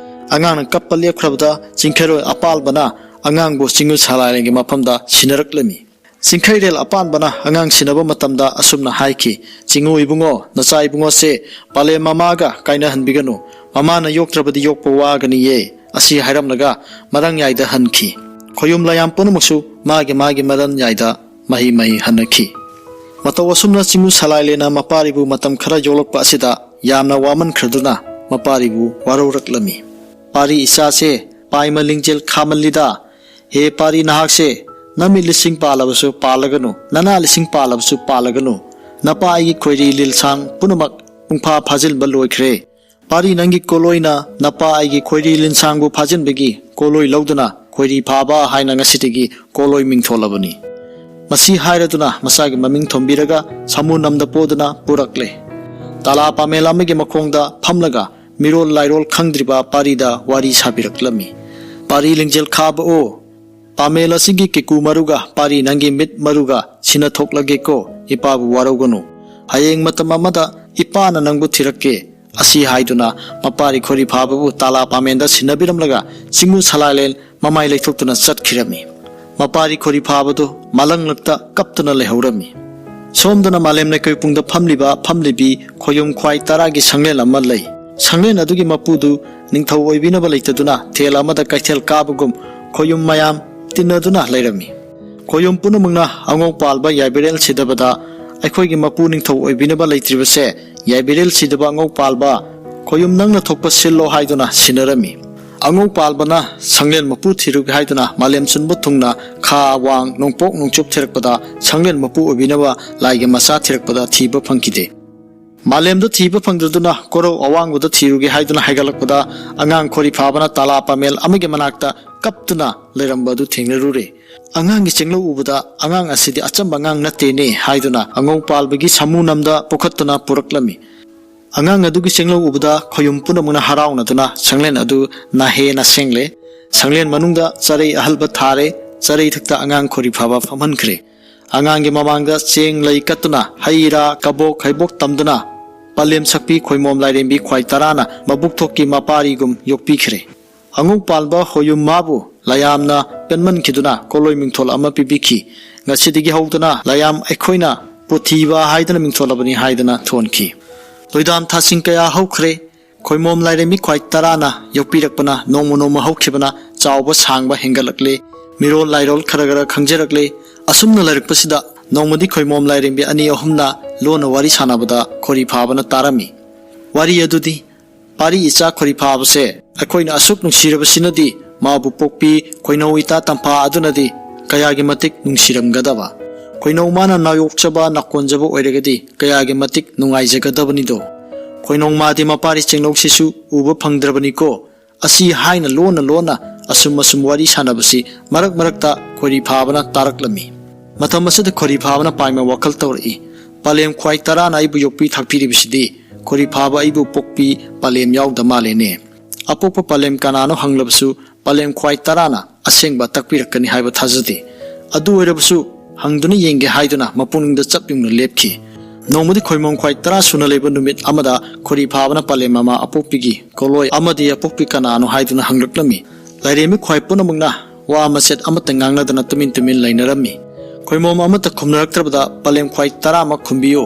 ꯑꯉꯥꯡꯅ ꯀꯞꯄ ꯂꯦꯞꯈ꯭ꯔꯕꯗ ꯆꯤꯡꯈꯩꯔꯣꯜ ꯑꯄꯥꯟꯕꯅ ꯑꯉꯥꯡꯕꯨ ꯆꯤꯡꯉꯨ ꯁꯂꯥꯏꯂꯦꯟꯒꯤ ꯃꯐꯝꯗ ꯁꯤꯟꯅꯔꯛꯂꯝꯃꯤ꯫ ꯆꯤꯡꯈꯩꯔꯦꯜ ꯑꯄꯥꯟꯕꯅ ꯑꯉꯥꯡ ꯁꯤꯟꯅꯕ ꯃꯇꯝꯗ ꯑꯁꯨꯝꯅ ꯍꯥꯏꯈꯤ, "ꯆꯤꯡꯉꯨ ꯏꯕꯨꯡꯉꯣ, ꯅꯆꯥ ꯏꯕꯨꯡꯉꯣꯁꯦ ꯄꯥꯂꯦꯝ ꯃꯃꯥꯒ ꯀꯥꯏꯅꯍꯟꯕꯤꯒꯅꯨ꯫ ꯃꯃꯥꯅ ꯌꯣꯛꯇ꯭ꯔꯕꯗꯤ ꯌꯣꯛꯄ ꯋꯥꯒꯅꯤꯌꯦ" ꯑꯁꯤ ꯍꯥꯏꯔꯝꯂꯒ ꯃꯔꯪ ꯌꯥꯏꯗ ꯍꯟꯈꯤ꯫ ꯈꯣꯌꯨꯝ ꯂꯥꯏꯌꯥꯝ ꯄꯨꯝꯅꯃꯛꯁꯨ ꯃꯥꯒꯤ ꯃꯥꯒꯤ ꯃꯔꯟ ꯌꯥꯏꯗ ꯃꯍꯩ ꯃꯍꯩ ꯍꯟꯅꯈꯤ꯫ ꯃꯇꯧ ꯑꯁꯨꯝꯅ ꯆꯤꯡꯉꯨ ꯁꯂꯥꯏꯂꯦꯟꯅ ꯃꯄꯥꯔꯤꯕꯨ ꯃꯇꯝ ꯈꯔ ꯌꯣꯛꯂꯛꯄ ꯑꯁꯤꯗ ꯌꯥꯝꯅ ꯋꯥꯃꯟꯈ꯭ꯔꯗꯨꯅ ꯃꯄꯥꯔꯤꯕꯨ ꯋꯥꯔꯧꯔꯛꯂꯝꯃꯤ꯫ "ꯄꯥꯔꯤ ꯏꯆꯥꯁꯦ ꯄꯥꯏꯃ ꯂꯤꯡꯖꯦꯜ ꯈꯥꯃꯜꯂꯤꯗ꯫ ꯍꯦ ꯄꯥꯔꯤ ꯅꯍꯥꯛꯁꯦ, ꯅꯃꯤꯠ ꯂꯤꯁꯤꯡ ꯄꯥꯜꯂꯕꯁꯨ ꯄꯥꯜꯂꯒꯅꯨ, ꯅꯅꯥ ꯂꯤꯁꯤꯡ ꯄꯥꯜꯂꯕꯁꯨ ꯄꯥꯜꯂꯒꯅꯨ꯫ ꯅꯄꯥ ꯑꯩꯒꯤ ꯈꯣꯏꯔꯤ ꯂꯤꯜꯁꯥꯡ ꯄꯨꯝꯅꯃꯛ ꯄꯨꯡꯐꯥ ꯐꯥꯖꯤꯟꯕ ꯂꯣꯏꯈ꯭ꯔꯦ꯫ ꯄꯥꯔꯤ ꯅꯪꯒꯤ ꯀꯣꯂꯣꯏꯅ ꯅꯄꯥ ꯑꯩꯒꯤ ꯈꯣꯏꯔꯤ ꯂꯤꯟꯁꯥꯡꯕꯨ ꯐꯥꯖꯤꯟꯕꯒꯤ ꯀꯣꯂꯣꯏ ꯂꯧꯗꯨꯅ ꯈꯣꯏꯔꯤ ꯐꯥꯕ ꯍꯥꯏꯅ ꯉꯁꯤꯗꯒꯤ ꯀꯣꯂꯣꯏ ꯃꯤꯡ ꯊꯣꯜꯂꯕꯅꯤ"꯫ ꯃꯁꯤ ꯍꯥꯏꯔꯗꯨꯅ ꯃꯆꯥꯒꯤ ꯃꯃꯤꯡ ꯊꯣꯟꯕꯤꯔꯒ ꯁꯥꯃꯨ ꯅꯝꯗ ꯄꯣꯗꯨꯅ ꯄꯨꯔꯛꯂꯦ꯫ ꯇꯥꯂꯥ ꯄꯥꯃꯦꯜ ꯑꯃꯒꯤ ꯃꯈꯣꯡꯗ ꯐꯝꯂꯒ ꯃꯤꯔꯣꯜ ꯂꯥꯏꯔꯣꯜ ꯈꯪꯗ꯭ꯔꯤꯕ ꯄꯥꯔꯤꯗ ꯋꯥꯔꯤ ꯁꯥꯕꯤꯔꯛꯂꯝꯃꯤ꯫ "ꯄꯥꯔꯤ ꯂꯤꯡꯖꯦꯜ ꯈꯥꯕ ꯑꯣ, ꯄꯥꯃꯦꯜ ꯑꯁꯤꯒꯤ ꯀꯦꯀꯨ ꯃꯔꯨꯒ ꯄꯥꯔꯤ ꯅꯪꯒꯤ ꯃꯤꯠ ꯃꯔꯨꯒ ꯁꯤꯟꯅꯊꯣꯛꯂꯒꯦꯀꯣ, ꯏꯄꯥꯕꯨ ꯋꯥꯔꯧꯒꯅꯨ꯫ ꯍꯌꯦꯡ ꯃꯇꯝ ꯑꯃꯗ ꯏꯄꯥꯅ ꯅꯪꯕꯨ ꯊꯤꯔꯛꯀꯦ" ꯑꯁꯤ ꯍꯥꯏꯗꯨꯅ ꯃꯄꯥꯔꯤ ꯈꯣꯔꯤ ꯐꯥꯕꯕꯨ ꯇꯥꯂꯥ ꯄꯥꯃꯦꯟꯗ ꯁꯤꯟꯅꯕꯤꯔꯝꯂꯒ ꯆꯤꯡꯉꯨ ꯁꯂꯥꯏꯂꯦꯟ ꯃꯃꯥꯏ ꯂꯩꯊꯣꯛꯇꯨꯅ ꯆꯠꯈꯤꯔꯝꯃꯤ꯫ ꯃꯄꯥꯔꯤ ꯈꯣꯔꯤ ꯐꯥꯕꯗꯨ ꯃꯂꯪꯂꯛꯇ ꯀꯞꯇꯨꯅ ꯂꯩꯍꯧꯔꯝꯃꯤ꯫ ꯁꯣꯝꯗꯅ ꯃꯥꯂꯦꯝ ꯂꯩꯀꯣꯏ ꯄꯨꯡꯗ ꯐꯝꯂꯤꯕ ꯐꯝꯂꯤꯕꯤ ꯈꯣꯌꯨꯝ ꯈ꯭ꯋꯥꯏ ꯇꯔꯥꯒꯤ ꯁꯪꯂꯦꯟ ꯑꯃ ꯂꯩ꯫ ꯁꯪꯂꯦꯟ ꯑꯗꯨꯒꯤ ꯃꯄꯨꯗꯨ ꯅꯤꯡꯊꯧ ꯑꯣꯏꯕꯤꯅꯕ ꯂꯩꯇꯗꯨꯅ ꯊꯦꯜ ꯑꯃꯗ ꯀꯩꯊꯦꯜ ꯀꯥꯕꯒꯨꯝ ꯈꯣꯌꯨꯝ ꯃꯌꯥꯝ ꯇꯤꯟꯅꯗꯨꯅ ꯂꯩꯔꯝꯃꯤ꯫ ꯈꯣꯌꯨꯝ ꯄꯨꯝꯅꯃꯛꯅ ꯑꯉꯧ ꯄꯥꯜꯕ ꯌꯥꯏꯕꯤꯔꯦꯜ ꯁꯤꯗꯕꯗ ꯑꯩꯈꯣꯏꯒꯤ ꯃꯄꯨ ꯅꯤꯡꯊꯧ ꯑꯣꯏꯕꯤꯅꯕ ꯂꯩꯇ꯭ꯔꯤꯕꯁꯦ ꯌꯥꯏꯕꯤꯔꯦꯜ ꯁꯤꯗꯕ ꯑꯉꯧ ꯄꯥꯜꯕ "ꯈꯣꯌꯨꯝ ꯅꯪꯅ ꯊꯣꯛꯄ ꯁꯤꯜꯂꯣ" ꯍꯥꯏꯗꯨꯅ ꯁꯤꯟꯅꯔꯝꯃꯤ꯫ ꯑꯉꯧ ꯄꯥꯜꯕꯅ ꯁꯪꯂꯦꯟ ꯃꯄꯨ ꯊꯤꯔꯨꯒꯦ ꯍꯥꯏꯗꯨꯅ ꯃꯥꯂꯦꯝ ꯁꯤꯟꯕ ꯊꯨꯡꯅ ꯈꯥ ꯋꯥꯡ ꯅꯣꯡꯄꯣꯛ ꯅꯣꯡꯆꯨꯞ ꯊꯤꯔꯛꯄꯗ ꯁꯪꯂꯦꯟ ꯃꯄꯨ ꯑꯣꯏꯕꯤꯅꯕ ꯂꯥꯏꯒꯤ ꯃꯆꯥ ꯊꯤꯔꯛꯄꯗ ꯊꯤꯕ ꯐꯪꯈꯤꯗꯦ꯫ ꯃꯥꯂꯦꯝꯗ ꯊꯤꯕ ꯐꯪꯗ꯭ꯔꯗꯨꯅ ꯀꯣꯔꯧ ꯑꯋꯥꯡꯕꯗ ꯊꯤꯔꯨꯒꯦ ꯍꯥꯏꯗꯨꯅ ꯍꯥꯏꯒꯠꯂꯛꯄꯗ ꯑꯉꯥꯡ ꯈꯣꯔꯤ ꯐꯥꯕꯅ ꯇꯥꯂꯥ ꯄꯥꯃꯦꯜ ꯑꯃꯒꯤ ꯃꯅꯥꯛꯇ ꯀꯞꯇꯨꯅ ꯂꯩꯔꯝꯕ ꯑꯗꯨ ꯊꯦꯡꯅꯔꯨꯔꯦ꯫ ꯑꯉꯥꯡꯒꯤ ꯆꯦꯡꯂꯧ ꯎꯕꯗ "ꯑꯉꯥꯡ ꯑꯁꯤꯗꯤ ꯑꯆꯝꯕ ꯑꯉꯥꯡ ꯅꯠꯇꯦꯅꯦ" ꯍꯥꯏꯗꯨꯅ ꯑꯉꯧ ꯄꯥꯜꯕꯒꯤ ꯁꯥꯃꯨ ꯅꯝꯗ ꯄꯨꯈꯠꯇꯨꯅ ꯄꯨꯔꯛꯂꯝꯃꯤ꯫ ꯑꯉꯥꯡ ꯑꯗꯨꯒꯤ ꯆꯦꯡꯂꯧ ꯎꯕꯗ ꯈꯣꯌꯨꯝ ꯄꯨꯝꯅꯃꯛꯅ ꯍꯔꯥꯎꯅꯗꯨꯅ ꯁꯪꯂꯦꯟ ꯑꯗꯨ ꯅꯥꯍꯦ ꯅꯥꯁꯦꯡꯂꯦ꯫ ꯁꯪꯂꯦꯟ ꯃꯅꯨꯡꯗ ꯆꯔꯩ ꯑꯍꯜꯕ ꯊꯥꯔꯦ꯫ ꯆꯔꯩ ꯊꯛꯇ ꯑꯉꯥꯡ ꯈꯣꯔꯤ ꯐꯥꯕ ꯐꯝꯍꯟꯈ꯭ꯔꯦ꯫ ꯑꯉꯥꯡꯒꯤ ꯃꯃꯥꯡꯗ ꯆꯦꯡ ꯂꯩ ꯀꯠꯇꯨꯅ ꯍꯩ ꯔꯥ ꯀꯕꯣꯛ ꯍꯩꯕꯣꯛ ꯇꯝꯗꯨꯅ ꯄꯂꯦꯝ ꯁꯛꯄꯤ ꯈꯣꯏꯃꯣꯝ ꯂꯥꯏꯔꯦꯝꯕꯤ ꯈ꯭ꯋꯥꯏ ꯇꯔꯥꯅ ꯃꯕꯨꯛ ꯊꯣꯛꯀꯤ ꯃꯄꯥꯔꯤꯒꯨꯝ ꯌꯣꯛꯄꯤꯈ꯭ꯔꯦ꯫ ꯑꯉꯧ ꯄꯥꯜꯕ ꯍꯣꯌꯨꯝ ꯃꯥꯕꯨ ꯂꯥꯌꯥꯝꯅ ꯄꯦꯟꯃꯟꯈꯤꯗꯨꯅ ꯀꯣꯂꯣꯏ ꯃꯤꯡꯊꯣꯜ ꯑꯃ ꯄꯤꯕꯤꯈꯤ꯫ ꯉꯁꯤꯗꯒꯤ ꯍꯧꯗꯨꯅ ꯂꯥꯌꯥꯝ ꯑꯩꯈꯣꯏꯅ ꯄꯨꯊꯤꯕ ꯍꯥꯏꯗꯨꯅ ꯃꯤꯡꯊꯣꯜꯂꯕꯅꯤ ꯍꯥꯏꯗꯨꯅ ꯊꯣꯟꯈꯤ꯫ ꯂꯣꯏꯗꯥꯝ ꯊꯥꯁꯤꯡ ꯀꯌꯥ ꯍꯧꯈ꯭ꯔꯦ꯫ ꯈꯣꯏꯃꯣꯝ ꯂꯥꯏꯔꯦꯝꯕꯤ ꯈ꯭ꯋꯥꯏ ꯇꯔꯥꯅ ꯌꯣꯛꯄꯤꯔꯛꯄꯅ ꯅꯣꯡꯃ ꯅꯣꯡꯃ ꯍꯧꯈꯤꯕꯅ ꯆꯥꯎꯕ ꯁꯥꯡꯕ ꯍꯦꯟꯒꯠꯂꯛꯂꯦ꯫ ꯃꯤꯔꯣꯜ ꯂꯥꯏꯔꯣꯜ ꯈꯔ ꯈꯔ ꯈꯪꯖꯔꯛꯂꯦ꯫ ꯑꯁꯨꯝꯅ ꯂꯩꯔꯛꯄꯁꯤꯗ ꯅꯣꯡꯃꯗꯤ ꯈꯣꯏꯃꯣꯝ ꯂꯥꯏꯔꯦꯝꯕꯤ ꯑꯅꯤ ꯑꯍꯨꯝꯅ ꯂꯣꯟꯅ ꯋꯥꯔꯤ ꯁꯥꯟꯅꯕꯗ ꯈꯣꯔꯤ ꯐꯥꯕꯅ ꯇꯥꯔꯝꯃꯤ꯫ ꯋꯥꯔꯤ ꯑꯗꯨꯗꯤ, ꯄꯥꯔꯤ ꯏꯆꯥ ꯈꯣꯔꯤ ꯐꯥꯕꯁꯦ ꯑꯩꯈꯣꯏꯅ ꯑꯁꯨꯛ ꯅꯨꯡꯁꯤꯔꯕꯁꯤꯅꯗꯤ ꯃꯥꯕꯨ ꯄꯣꯛꯄꯤ ꯈꯣꯏꯅꯧ ꯏꯇꯥ ꯇꯝꯐꯥ ꯑꯗꯨꯅꯗꯤ ꯀꯌꯥꯒꯤ ꯃꯇꯤꯛ ꯅꯨꯡꯁꯤꯔꯝꯒꯗꯕ꯫ ꯈꯣꯏꯅꯧ ꯃꯥꯅ ꯅꯥꯌꯣꯛꯆꯕ ꯅꯥꯀꯣꯟꯖꯕ ꯑꯣꯏꯔꯒꯗꯤ ꯀꯌꯥꯒꯤ ꯃꯇꯤꯛ ꯅꯨꯡꯉꯥꯏꯖꯒꯗꯕꯅꯤꯗꯣ꯫ ꯈꯣꯏꯅꯧ ꯃꯥꯗꯤ ꯃꯄꯥꯔꯤ ꯆꯦꯡꯂꯧꯁꯤꯁꯨ ꯎꯕ ꯐꯪꯗ꯭ꯔꯕꯅꯤꯀꯣ꯫ ꯑꯁꯤ ꯍꯥꯏꯅ ꯂꯣꯟꯅ ꯂꯣꯟꯅ ꯑꯁꯨꯝ ꯑꯁꯨꯝ ꯋꯥꯔꯤ ꯁꯥꯟꯅꯕꯁꯤ ꯃꯔꯛ ꯃꯔꯛꯇ ꯈꯣꯔꯤ ꯐꯥꯕꯅ ꯇꯥꯔꯛꯂꯝꯃꯤ꯫ ꯃꯇꯝ ꯑꯁꯤꯗ ꯈꯣꯔꯤ ꯐꯥꯕꯅ ꯄꯥꯏꯃ ꯋꯥꯈꯜ ꯇꯧꯔꯛꯏ꯫ ꯄꯂꯦꯝ ꯈ꯭ꯋꯥꯏ ꯇꯔꯥꯅ ꯑꯩꯕꯨ ꯌꯣꯛꯄꯤ ꯊꯥꯛꯄꯤꯔꯤꯕꯁꯤꯗꯤ ꯈꯣꯔꯤ ꯐꯥꯕ ꯑꯩꯕꯨ ꯄꯣꯛꯄꯤ ꯄꯂꯦꯝ ꯌꯥꯎꯗ ꯃꯥꯜꯂꯦꯅꯦ꯫ ꯑꯄꯣꯛꯄ ꯄꯂꯦꯝ ꯀꯅꯥꯅꯣ ꯍꯪꯂꯕꯁꯨ ꯄꯂꯦꯝ ꯈ꯭ꯋꯥꯏ ꯇꯔꯥꯅ ꯑꯁꯦꯡꯕ ꯇꯥꯛꯄꯤꯔꯛꯀꯅꯤ ꯍꯥꯏꯕ ꯊꯥꯖꯗꯦ꯫ ꯑꯗꯨ ꯑꯣꯏꯔꯕꯁꯨ ꯍꯪꯗꯨꯅ ꯌꯦꯡꯒꯦ ꯍꯥꯏꯗꯨꯅ ꯃꯄꯨꯛꯅꯤꯡꯗ ꯆꯞ ꯌꯨꯡꯅ ꯂꯦꯞꯈꯤ꯫ ꯅꯣꯡꯃꯗꯤ ꯈꯣꯏꯃꯣꯝ ꯈ꯭ꯋꯥꯏ ꯇꯔꯥ ꯁꯨꯅ ꯂꯩꯕ ꯅꯨꯃꯤꯠ ꯑꯃꯗ ꯈꯣꯔꯤ ꯐꯥꯕꯅ ꯄꯂꯦꯝ ꯃꯃꯥ ꯑꯄꯣꯛꯄꯤꯒꯤ ꯀꯣꯂꯣꯏ ꯑꯃꯗꯤ ꯑꯄꯣꯛꯄꯤ ꯀꯅꯥꯅꯣ ꯍꯥꯏꯗꯨꯅ ꯍꯪꯂꯛꯂꯝꯃꯤ꯫ ꯂꯥꯏꯔꯦꯝꯕꯤ ꯈ꯭ꯋꯥꯏ ꯄꯨꯝꯅꯃꯛꯅ ꯋꯥ ꯃꯆꯦꯠ ꯑꯃꯠꯇ ꯉꯥꯡꯅꯗꯅ ꯇꯨꯃꯤꯟ ꯇꯨꯃꯤꯟ ꯂꯩꯅꯔꯝꯃꯤ꯫ ꯈꯣꯏꯃꯣꯝ ꯑꯃꯠꯇ ꯈꯨꯝꯅꯔꯛꯇ꯭ꯔꯕꯗ ꯄꯂꯦꯝ ꯈ꯭ꯋꯥꯏ ꯇꯔꯥꯃꯛ ꯈꯨꯝꯕꯤꯌꯨ,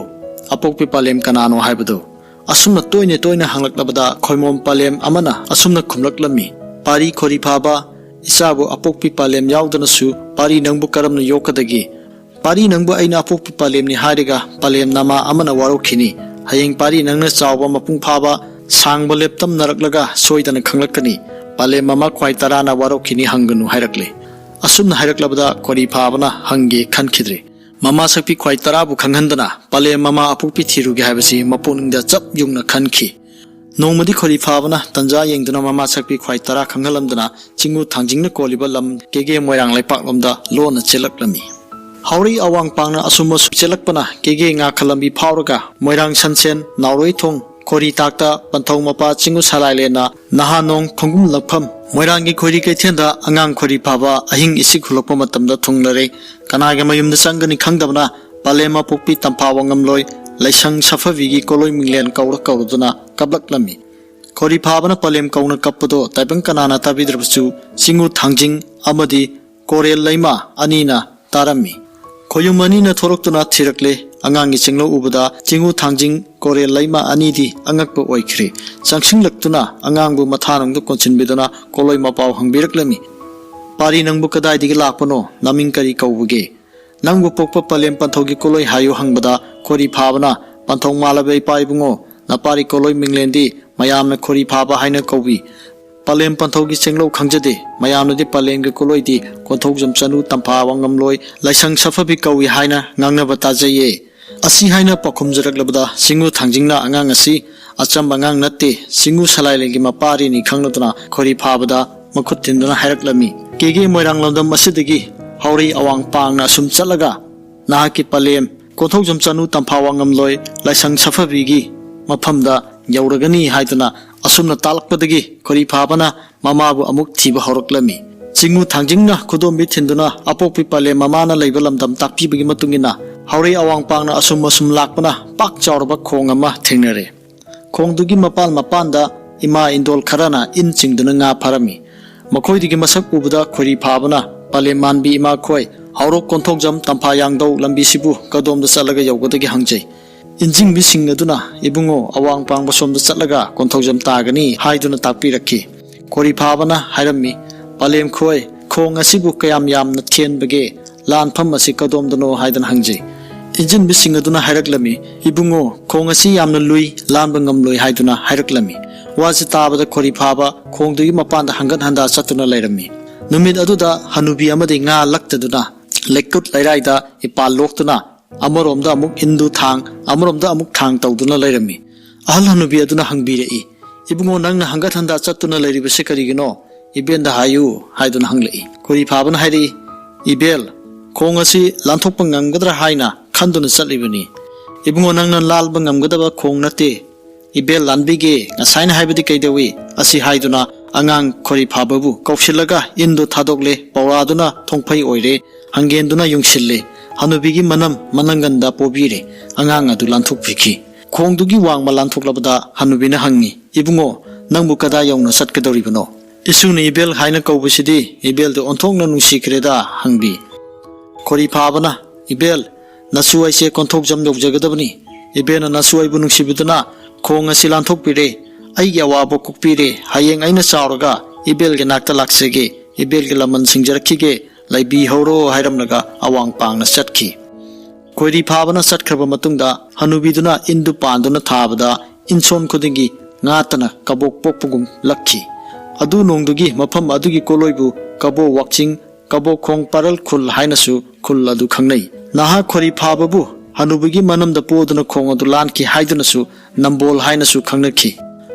ꯑꯄꯣꯛꯄꯤ ꯄꯂꯦꯝ ꯀꯅꯥꯅꯣ ꯍꯥꯏꯕꯗꯨ꯫ ꯑꯁꯨꯝꯅ ꯇꯣꯏꯅ ꯇꯣꯏꯅ ꯍꯪꯂꯛꯂꯕꯗ ꯈꯣꯏꯃꯣꯝ ꯄꯂꯦꯝ ꯑꯃꯅ ꯑꯁꯨꯝꯅ ꯈꯨꯝꯂꯛꯂꯝꯃꯤ, "ꯄꯥꯔꯤ ꯈꯣꯔꯤ ꯐꯥꯕ, ꯏꯆꯥꯕꯨ ꯑꯄꯣꯛꯄꯤ ꯄꯂꯦꯝ ꯌꯥꯎꯗꯅꯁꯨ ꯄꯥꯔꯤ ꯅꯪꯕꯨ ꯀꯔꯝꯅ ꯌꯣꯛꯀꯗꯒꯦ? ꯄꯥꯔꯤ ꯅꯪꯕꯨ ꯑꯩꯅ ꯑꯄꯣꯛꯄꯤ ꯄꯂꯦꯝꯅꯤ ꯍꯥꯏꯔꯒ ꯄꯂꯦꯝ ꯅꯃꯥ ꯑꯃꯅ ꯋꯥꯔꯧꯈꯤꯅꯤ꯫ ꯍꯌꯦꯡ ꯄꯥꯔꯤ ꯅꯪꯅ ꯆꯥꯎꯕ ꯃꯄꯨꯡ ꯐꯥꯕ ꯁꯥꯡꯕ ꯂꯦꯞꯇꯝꯅꯔꯛꯂꯒ ꯁꯣꯏꯗꯅ ꯈꯪꯂꯛꯀꯅꯤ꯫ ꯄꯂꯦꯝ ꯃꯃꯥ ꯈ꯭ꯋꯥꯏ ꯇꯔꯥꯅ ꯋꯥꯔꯧꯈꯤꯅꯤ, ꯍꯪꯒꯅꯨ ꯍꯥꯏꯔꯛꯂꯦ꯫ ꯑꯁꯨꯝꯅ ꯍꯥꯏꯔꯛꯂꯕꯗ ꯈꯣꯔꯤ ꯐꯥꯕꯅ ꯍꯪꯒꯦ ꯈꯟꯈꯤꯗ꯭ꯔꯦ꯫ ꯃꯃꯥ ꯁꯛꯄꯤ ꯈ꯭ꯋꯥꯏ ꯇꯔꯥꯕꯨ ꯈꯪꯍꯟꯗꯅ ꯄꯂꯦꯝ ꯃꯃꯥ ꯑꯄꯣꯛꯄꯤ ꯊꯤꯔꯨꯒꯦ ꯍꯥꯏꯕꯁꯤ ꯃꯄꯨꯛꯅꯤꯡꯗ ꯆꯞ ꯌꯨꯡꯅ ꯈꯟꯈꯤ꯫ ꯅꯣꯡꯃꯗꯤ ꯈꯣꯔꯤ ꯐꯥꯕꯅ ꯇꯟꯖꯥ ꯌꯦꯡꯗꯨꯅ ꯃꯃꯥ ꯁꯛꯄꯤ ꯈ꯭ꯋꯥꯏ ꯇꯔꯥ ꯈꯪꯍꯜꯂꯝꯗꯅ ꯆꯤꯡꯉꯨ ꯊꯥꯡꯖꯤꯡꯅ ꯀꯣꯜꯂꯤꯕ ꯂꯝ ꯀꯦꯒꯦ ꯃꯣꯏꯔꯥꯡ ꯂꯩꯄꯥꯛꯂꯣꯝꯗ ꯂꯣꯟꯅ ꯆꯦꯜꯂꯛꯂꯝꯃꯤ꯫ ꯍꯥꯎꯔꯩ ꯑꯋꯥꯡ ꯄꯥꯡꯅ ꯑꯁꯨꯝ ꯑꯁꯨꯝ ꯆꯦꯜꯂꯛꯄꯅ ꯀꯦꯒꯦ ꯉꯥꯈ ꯂꯝꯕꯤ ꯐꯥꯎꯔꯒ ꯃꯣꯏꯔꯥꯡ ꯁꯟꯁꯦꯟ, ꯅꯥꯎꯔꯣꯏ ꯊꯣꯡ, ꯈꯣꯔꯤ ꯇꯥꯛꯇ, ꯄꯟꯊꯧ ꯃꯄꯥ, ꯆꯤꯡꯉꯨ ꯁꯂꯥꯏꯂꯦꯟꯅ ꯅꯍꯥꯅꯣꯡ ꯈꯣꯡꯒꯨꯝꯂꯛꯐꯝ ꯃꯣꯏꯔꯥꯡꯒꯤ ꯈꯣꯏꯔꯤ ꯀꯩꯊꯦꯜꯗ ꯑꯉꯥꯡ ꯈꯣꯔꯤ ꯐꯥꯕ ꯑꯍꯤꯡ ꯏꯁꯤꯛ ꯍꯨꯜꯂꯛꯄ ꯃꯇꯝꯗ ꯊꯨꯡꯂꯔꯦ꯫ ꯀꯅꯥꯒꯤ ꯃꯌꯨꯝꯗ ꯆꯪꯒꯅꯤ ꯈꯪꯗꯕꯅ ꯄꯂꯦꯝ ꯃꯄꯣꯛꯄꯤ ꯇꯝꯐꯥ ꯋꯥꯉꯝꯂꯣꯏ ꯂꯥꯏꯁꯪ ꯁꯥꯐꯕꯤꯒꯤ ꯀꯣꯂꯣꯏ ꯃꯤꯡꯂꯦꯟ ꯀꯧꯔ ꯀꯧꯔꯗꯨꯅ ꯀꯞꯂꯛꯂꯝꯃꯤ꯫ ꯈꯣꯔꯤ ꯐꯥꯕꯅ ꯄꯂꯦꯝ ꯀꯧꯅ ꯀꯞꯄꯗꯣ ꯇꯥꯏꯕꯪ ꯀꯅꯥꯅ ꯇꯥꯕꯤꯗ꯭ꯔꯕꯁꯨ ꯆꯤꯡꯉꯨ ꯊꯥꯡꯖꯤꯡ ꯑꯃꯗꯤ ꯀꯣꯔꯦꯜ ꯂꯩꯃ ꯑꯅꯤꯅ ꯇꯥꯔꯝꯃꯤ꯫ ꯈꯣꯌꯨꯝ ꯑꯅꯤꯅ ꯊꯣꯔꯛꯇꯨꯅ ꯊꯤꯔꯛꯂꯦ꯫ ꯑꯉꯥꯡꯒꯤ ꯆꯤꯡꯂꯧ ꯎꯕꯗ ꯆꯤꯡꯉꯨ ꯊꯥꯡꯖꯤꯡ ꯀꯣꯔꯦꯜ ꯂꯩꯃ ꯑꯅꯤꯗꯤ ꯑꯉꯛꯄ ꯑꯣꯏꯈ꯭ꯔꯦ꯫ ꯆꯪꯁꯤꯜꯂꯛꯇꯨꯅ ꯑꯉꯥꯡꯕꯨ ꯃꯊꯥꯅꯨꯡꯗ ꯀꯣꯟꯁꯤꯟꯕꯤꯗꯨꯅ ꯀꯣꯂꯣꯏ ꯃꯄꯥꯎ ꯍꯪꯕꯤꯔꯛꯂꯝꯃꯤ꯫ "ꯄꯥꯔꯤ, ꯅꯪꯕꯨ ꯀꯗꯥꯏꯗꯒꯤ ꯂꯥꯛꯄꯅꯣ? ꯅꯃꯤꯡ ꯀꯔꯤ ꯀꯧꯕꯒꯦ? ꯅꯪꯕꯨ ꯄꯣꯛꯄ ꯄꯂꯦꯝ ꯄꯟꯊꯧꯒꯤ ꯀꯣꯂꯣꯏ ꯍꯥꯏꯌꯨ" ꯍꯪꯕꯗ ꯈꯣꯔꯤ ꯐꯥꯕꯅ, "ꯄꯟꯊꯧ ꯃꯥꯜꯂꯕ ꯏꯄꯥ ꯏꯕꯨꯡꯉꯣ, ꯅꯄꯥꯔꯤ ꯀꯣꯂꯣꯏ ꯃꯤꯡꯂꯦꯟꯗꯤ ꯃꯌꯥꯝꯅ ꯈꯣꯔꯤ ꯐꯥꯕ ꯍꯥꯏꯅ ꯀꯧꯏ꯫ ꯄꯂꯦꯝ ꯄꯟꯊꯧꯒꯤ ꯆꯦꯡꯂꯧ ꯈꯪꯖꯗꯦ꯫ ꯃꯌꯥꯝꯅꯗꯤ ꯄꯂꯦꯝꯒꯤ ꯀꯣꯂꯣꯏꯗꯤ ꯀꯣꯟꯊꯧꯖꯝ ꯆꯅꯨ ꯇꯝꯐꯥ ꯋꯥꯉꯝꯂꯣꯏ ꯂꯥꯏꯁꯪ ꯁꯥꯐꯕꯤ ꯀꯧꯏ ꯍꯥꯏꯅ ꯉꯥꯡꯅꯕ ꯇꯥꯖꯩꯌꯦ"꯫ ꯑꯁꯤ ꯍꯥꯏꯅ ꯄꯥꯎꯈꯨꯝꯖꯔꯛꯂꯕꯗ ꯆꯤꯡꯉꯨ ꯊꯥꯡꯖꯤꯡꯅ ꯑꯉꯥꯡ ꯑꯁꯤ ꯑꯆꯝꯕ ꯑꯉꯥꯡ ꯅꯠꯇꯦ, ꯆꯤꯡꯉꯨ ꯁꯂꯥꯏꯂꯦꯟꯒꯤ ꯃꯄꯥꯔꯤꯅꯤ ꯈꯪꯂꯗꯨꯅ ꯈꯣꯔꯤ ꯐꯥꯕꯗ ꯃꯈꯨꯠ ꯊꯤꯟꯗꯨꯅ ꯍꯥꯏꯔꯛꯂꯝꯃꯤ꯫ "ꯀꯦꯒꯦ ꯃꯣꯏꯔꯥꯡ ꯂꯝꯗꯝ ꯑꯁꯤꯗꯒꯤ ꯍꯧꯔꯩ ꯑꯋꯥꯡ ꯄꯥꯡꯅ ꯑꯁꯨꯝ ꯆꯠꯂꯒ ꯅꯍꯥꯛꯀꯤ ꯄꯂꯦꯝ ꯀꯣꯟꯊꯧꯖꯝ ꯆꯅꯨ ꯇꯝꯐꯥ ꯋꯥꯉꯝꯂꯣꯏ ꯂꯥꯏꯁꯪ ꯁꯥꯐꯕꯤꯒꯤ ꯃꯐꯝꯗ ꯌꯧꯔꯒꯅꯤ" ꯍꯥꯏꯗꯨꯅ ꯑꯁꯨꯝꯅ ꯇꯥꯛꯂꯛꯄꯗꯒꯤ ꯈꯣꯔꯤ ꯐꯥꯕꯅ ꯃꯃꯥꯕꯨ ꯑꯃꯨꯛ ꯊꯤꯕ ꯍꯧꯔꯛꯂꯝꯃꯤ꯫ ꯆꯤꯡꯉꯨ ꯊꯥꯡꯖꯤꯡꯅ ꯈꯨꯗꯣꯝꯕꯤ ꯊꯤꯟꯗꯨꯅ ꯑꯄꯣꯛꯄꯤ ꯄꯂꯦꯝ ꯃꯃꯥꯅ ꯂꯩꯕ ꯂꯝꯗꯝ ꯇꯥꯛꯄꯤꯕꯒꯤ ꯃꯇꯨꯡ ꯏꯟꯅ ꯍꯧꯔꯩ ꯑꯋꯥꯡ ꯄꯥꯡꯅ ꯑꯁꯨꯝ ꯑꯁꯨꯝ ꯂꯥꯛꯄꯅ ꯄꯥꯛ ꯆꯥꯎꯔꯕ ꯈꯣꯡ ꯑꯃ ꯊꯦꯡꯅꯔꯦ꯫ ꯈꯣꯡꯗꯨꯒꯤ ꯃꯄꯥꯟ ꯃꯄꯥꯟꯗ ꯏꯃꯥ ꯏꯟꯗꯣꯜ ꯈꯔꯅ ꯏꯟ ꯆꯤꯡꯗꯨꯅ ꯉꯥ ꯐꯥꯔꯝꯃꯤ꯫ ꯃꯈꯣꯏꯗꯒꯤ ꯃꯁꯛ ꯎꯕꯗ ꯈꯣꯏꯔꯤ ꯐꯥꯕꯅ ꯄꯂꯦꯝ ꯃꯥꯟꯕꯤ ꯏꯃꯥ ꯈꯣꯏ, ꯍꯧꯔꯣꯛ ꯀꯣꯟꯊꯣꯛꯖꯝ ꯇꯝꯐꯥ ꯌꯥꯡꯗꯧ ꯂꯝꯕꯤꯁꯤꯕꯨ ꯀꯗꯣꯝꯗ ꯆꯠꯂꯒ ꯌꯧꯒꯗꯒꯦ ꯍꯪꯖꯩ꯫ ꯏꯟꯖꯤꯡꯕꯤꯁꯤꯡ ꯑꯗꯨꯅ, "ꯏꯕꯨꯡꯉꯣ, ꯑꯋꯥꯡ ꯄꯥꯡꯕ ꯁꯣꯝꯗ ꯆꯠꯂꯒ ꯀꯣꯟꯊꯧꯖꯝ ꯇꯥꯒꯅꯤ" ꯍꯥꯏꯗꯨꯅ ꯇꯥꯛꯄꯤꯔꯛꯈꯤ꯫ ꯈꯣꯏꯔꯤ ꯐꯥꯕꯅ ꯍꯥꯏꯔꯝꯃꯤ, "ꯄꯂꯦꯝ ꯈꯣꯏ, ꯈꯣꯡ ꯑꯁꯤꯕꯨ ꯀꯌꯥꯝ ꯌꯥꯝꯅ ꯊꯦꯟꯕꯒꯦ? ꯂꯥꯟꯐꯝ ꯑꯁꯤ ꯀꯗꯣꯝꯗꯅꯣ?" ꯍꯥꯏꯗꯅ ꯍꯪꯖꯩ꯫ ꯏꯟꯖꯤꯟꯕꯁꯤꯡ ꯑꯗꯨꯅ ꯍꯥꯏꯔꯛꯂꯝꯃꯤ, "ꯏꯕꯨꯡꯉꯣ, ꯈꯣꯡ ꯑꯁꯤ ꯌꯥꯝꯅ ꯂꯨꯏ, ꯂꯥꯟꯕ ꯉꯝꯂꯣꯏ" ꯍꯥꯏꯗꯨꯅ ꯍꯥꯏꯔꯛꯂꯝꯃꯤ꯫ ꯋꯥꯁꯤ ꯇꯥꯕꯗ ꯈꯣꯔꯤ ꯐꯥꯕ ꯈꯣꯡꯗꯨꯒꯤ ꯃꯄꯥꯟꯗ ꯍꯪꯒꯠ ꯍꯟꯗꯥ ꯆꯠꯇꯨꯅ ꯂꯩꯔꯝꯃꯤ꯫ ꯅꯨꯃꯤꯠ ꯑꯗꯨꯗ ꯍꯅꯨꯕꯤ ꯑꯃꯗꯤ ꯉꯥ ꯂꯛꯇꯗꯨꯅ ꯂꯩꯀꯨꯠ ꯂꯩꯔꯥꯏꯗ ꯏꯄꯥꯜ ꯂꯣꯛꯇꯨꯅ ꯑꯃꯔꯣꯝꯗ ꯑꯃꯨꯛ ꯏꯟꯗꯨ ꯊꯥꯡ, ꯑꯃꯔꯣꯝꯗ ꯑꯃꯨꯛ ꯊꯥꯡ ꯇꯧꯗꯨꯅ ꯂꯩꯔꯝꯃꯤ꯫ ꯑꯍꯜ ꯍꯅꯨꯕꯤ ꯑꯗꯨꯅ ꯍꯪꯕꯤꯔꯛꯏ, "ꯏꯕꯨꯡꯉꯣ, ꯅꯪꯅ ꯍꯪꯒꯠ ꯍꯟꯗꯥ ꯆꯠꯇꯨꯅ ꯂꯩꯔꯤꯕꯁꯤ ꯀꯔꯤꯒꯤꯅꯣ? ꯏꯕꯦꯟꯗ ꯍꯥꯏꯌꯨ" ꯍꯥꯏꯗꯨꯅ ꯍꯪꯂꯛꯏ꯫ ꯈꯣꯔꯤ ꯐꯥꯕꯅ ꯍꯥꯏꯔꯛꯏ, "ꯏꯕꯦꯜ, ꯈꯣꯡ ꯑꯁꯤ ꯂꯥꯟꯊꯣꯛꯄ ꯉꯝꯒꯗ꯭ꯔꯥ ꯍꯥꯏꯅ ꯈꯟꯗꯨꯅ ꯆꯠꯂꯤꯕꯅꯤ꯫ ꯏꯕꯨꯡꯉꯣ, ꯅꯪꯅ ꯂꯥꯟꯕ ꯉꯝꯒꯗꯕ ꯈꯣꯡ ꯅꯠꯇꯦ꯫ ꯏꯕꯦꯜ ꯂꯥꯟꯕꯤꯒꯦ, ꯉꯁꯥꯏꯅ ꯍꯥꯏꯕꯗꯤ ꯀꯩꯗꯧꯏ?" ꯑꯁꯤ ꯍꯥꯏꯗꯨꯅ ꯑꯉꯥꯡ ꯈꯣꯔꯤ ꯐꯥꯕꯕꯨ ꯀꯧꯁꯤꯜꯂꯒ ꯏꯟꯗꯨ ꯊꯥꯗꯣꯛꯂꯦ꯫ ꯄꯧꯔꯥꯗꯨꯅ ꯊꯣꯡꯐꯩ ꯑꯣꯏꯔꯦ꯫ ꯍꯪꯒꯦꯟꯗꯨꯅ ꯌꯨꯡꯁꯤꯜꯂꯦ꯫ ꯍꯅꯨꯕꯤꯒꯤ ꯃꯅꯝ ꯃꯅꯪꯒꯟꯗ ꯄꯣꯕꯤꯔꯦ꯫ ꯑꯉꯥꯡ ꯑꯗꯨ ꯂꯥꯟꯊꯣꯛꯄꯤꯈꯤ꯫ ꯈꯣꯡꯗꯨꯒꯤ ꯋꯥꯡꯃ ꯂꯥꯟꯊꯣꯛꯂꯕꯗ ꯍꯅꯨꯕꯤꯅ ꯍꯪꯉꯤ, "ꯏꯕꯨꯡꯉꯣ, ꯅꯪꯕꯨ ꯀꯗꯥꯏ ꯌꯧꯅ ꯆꯠꯀꯗꯧꯔꯤꯕꯅꯣ? ꯏꯁꯨꯅ ꯏꯕꯦꯜ ꯍꯥꯏꯅ ꯀꯧꯕꯁꯤꯗꯤ ꯏꯕꯦꯜꯗꯨ ꯑꯣꯟꯊꯣꯛꯅ ꯅꯨꯡꯁꯤꯈ꯭ꯔꯦꯗ" ꯍꯪꯕꯤ꯫ ꯈꯣꯔꯤ ꯐꯥꯕꯅ, "ꯏꯕꯦꯜ, ꯅꯁꯨ ꯑꯩꯁꯦ ꯀꯣꯟꯊꯣꯛꯖꯝ ꯌꯧꯖꯒꯗꯕꯅꯤ꯫ ꯏꯕꯦꯜꯅ ꯅꯁꯨ ꯑꯩꯕꯨ ꯅꯨꯡꯁꯤꯕꯤꯗꯨꯅ ꯈꯣꯡ ꯑꯁꯤ ꯂꯥꯟꯊꯣꯛꯄꯤꯔꯦ꯫ ꯑꯩꯒꯤ ꯑꯋꯥꯕ ꯀꯣꯛꯄꯤꯔꯦ꯫ ꯍꯌꯦꯡ ꯑꯩꯅ ꯆꯥꯎꯔꯒ ꯏꯕꯦꯜꯒꯤ ꯅꯥꯛꯇ ꯂꯥꯛꯆꯒꯦ꯫ ꯏꯕꯦꯜꯒꯤ ꯂꯃꯟ ꯁꯤꯡꯖꯔꯛꯈꯤꯒꯦ꯫ ꯂꯩꯕꯤꯍꯧꯔꯣ" ꯍꯥꯏꯔꯝꯂꯒ ꯑꯋꯥꯡ ꯄꯥꯡꯅ ꯆꯠꯈꯤ꯫ ꯈꯣꯏꯔꯤ ꯐꯥꯕꯅ ꯆꯠꯈ꯭ꯔꯕ ꯃꯇꯨꯡꯗ ꯍꯅꯨꯕꯤꯗꯨꯅ ꯏꯟꯗꯨ ꯄꯥꯟꯗꯨꯅ ꯊꯥꯕꯗ ꯏꯟꯁꯣꯟ ꯈꯨꯗꯤꯡꯒꯤ ꯉꯥꯇꯅ ꯀꯕꯣꯛ ꯄꯣꯛꯄꯒꯨꯝ ꯂꯛꯈꯤ꯫ ꯑꯗꯨ ꯅꯣꯡꯗꯨꯒꯤ ꯃꯐꯝ ꯑꯗꯨꯒꯤ ꯀꯣꯂꯣꯏꯕꯨ ꯀꯕꯣ ꯋꯥꯛꯆꯤꯡ, ꯀꯕꯣ ꯈꯣꯡ ꯄꯔꯜ ꯈꯨꯜ ꯍꯥꯏꯅꯁꯨ ꯈꯨꯜ ꯑꯗꯨ ꯈꯪꯅꯩ꯫ ꯅꯍꯥ ꯈꯣꯔꯤ ꯐꯥꯕꯕꯨ ꯍꯅꯨꯕꯤꯒꯤ ꯃꯅꯝꯗ ꯄꯣꯗꯨꯅ ꯈꯣꯡ ꯑꯗꯨ ꯂꯥꯟꯈꯤ ꯍꯥꯏꯗꯨꯅꯁꯨ ꯅꯝꯕꯣꯜ ꯍꯥꯏꯅꯁꯨ ꯈꯪꯅꯈꯤ꯫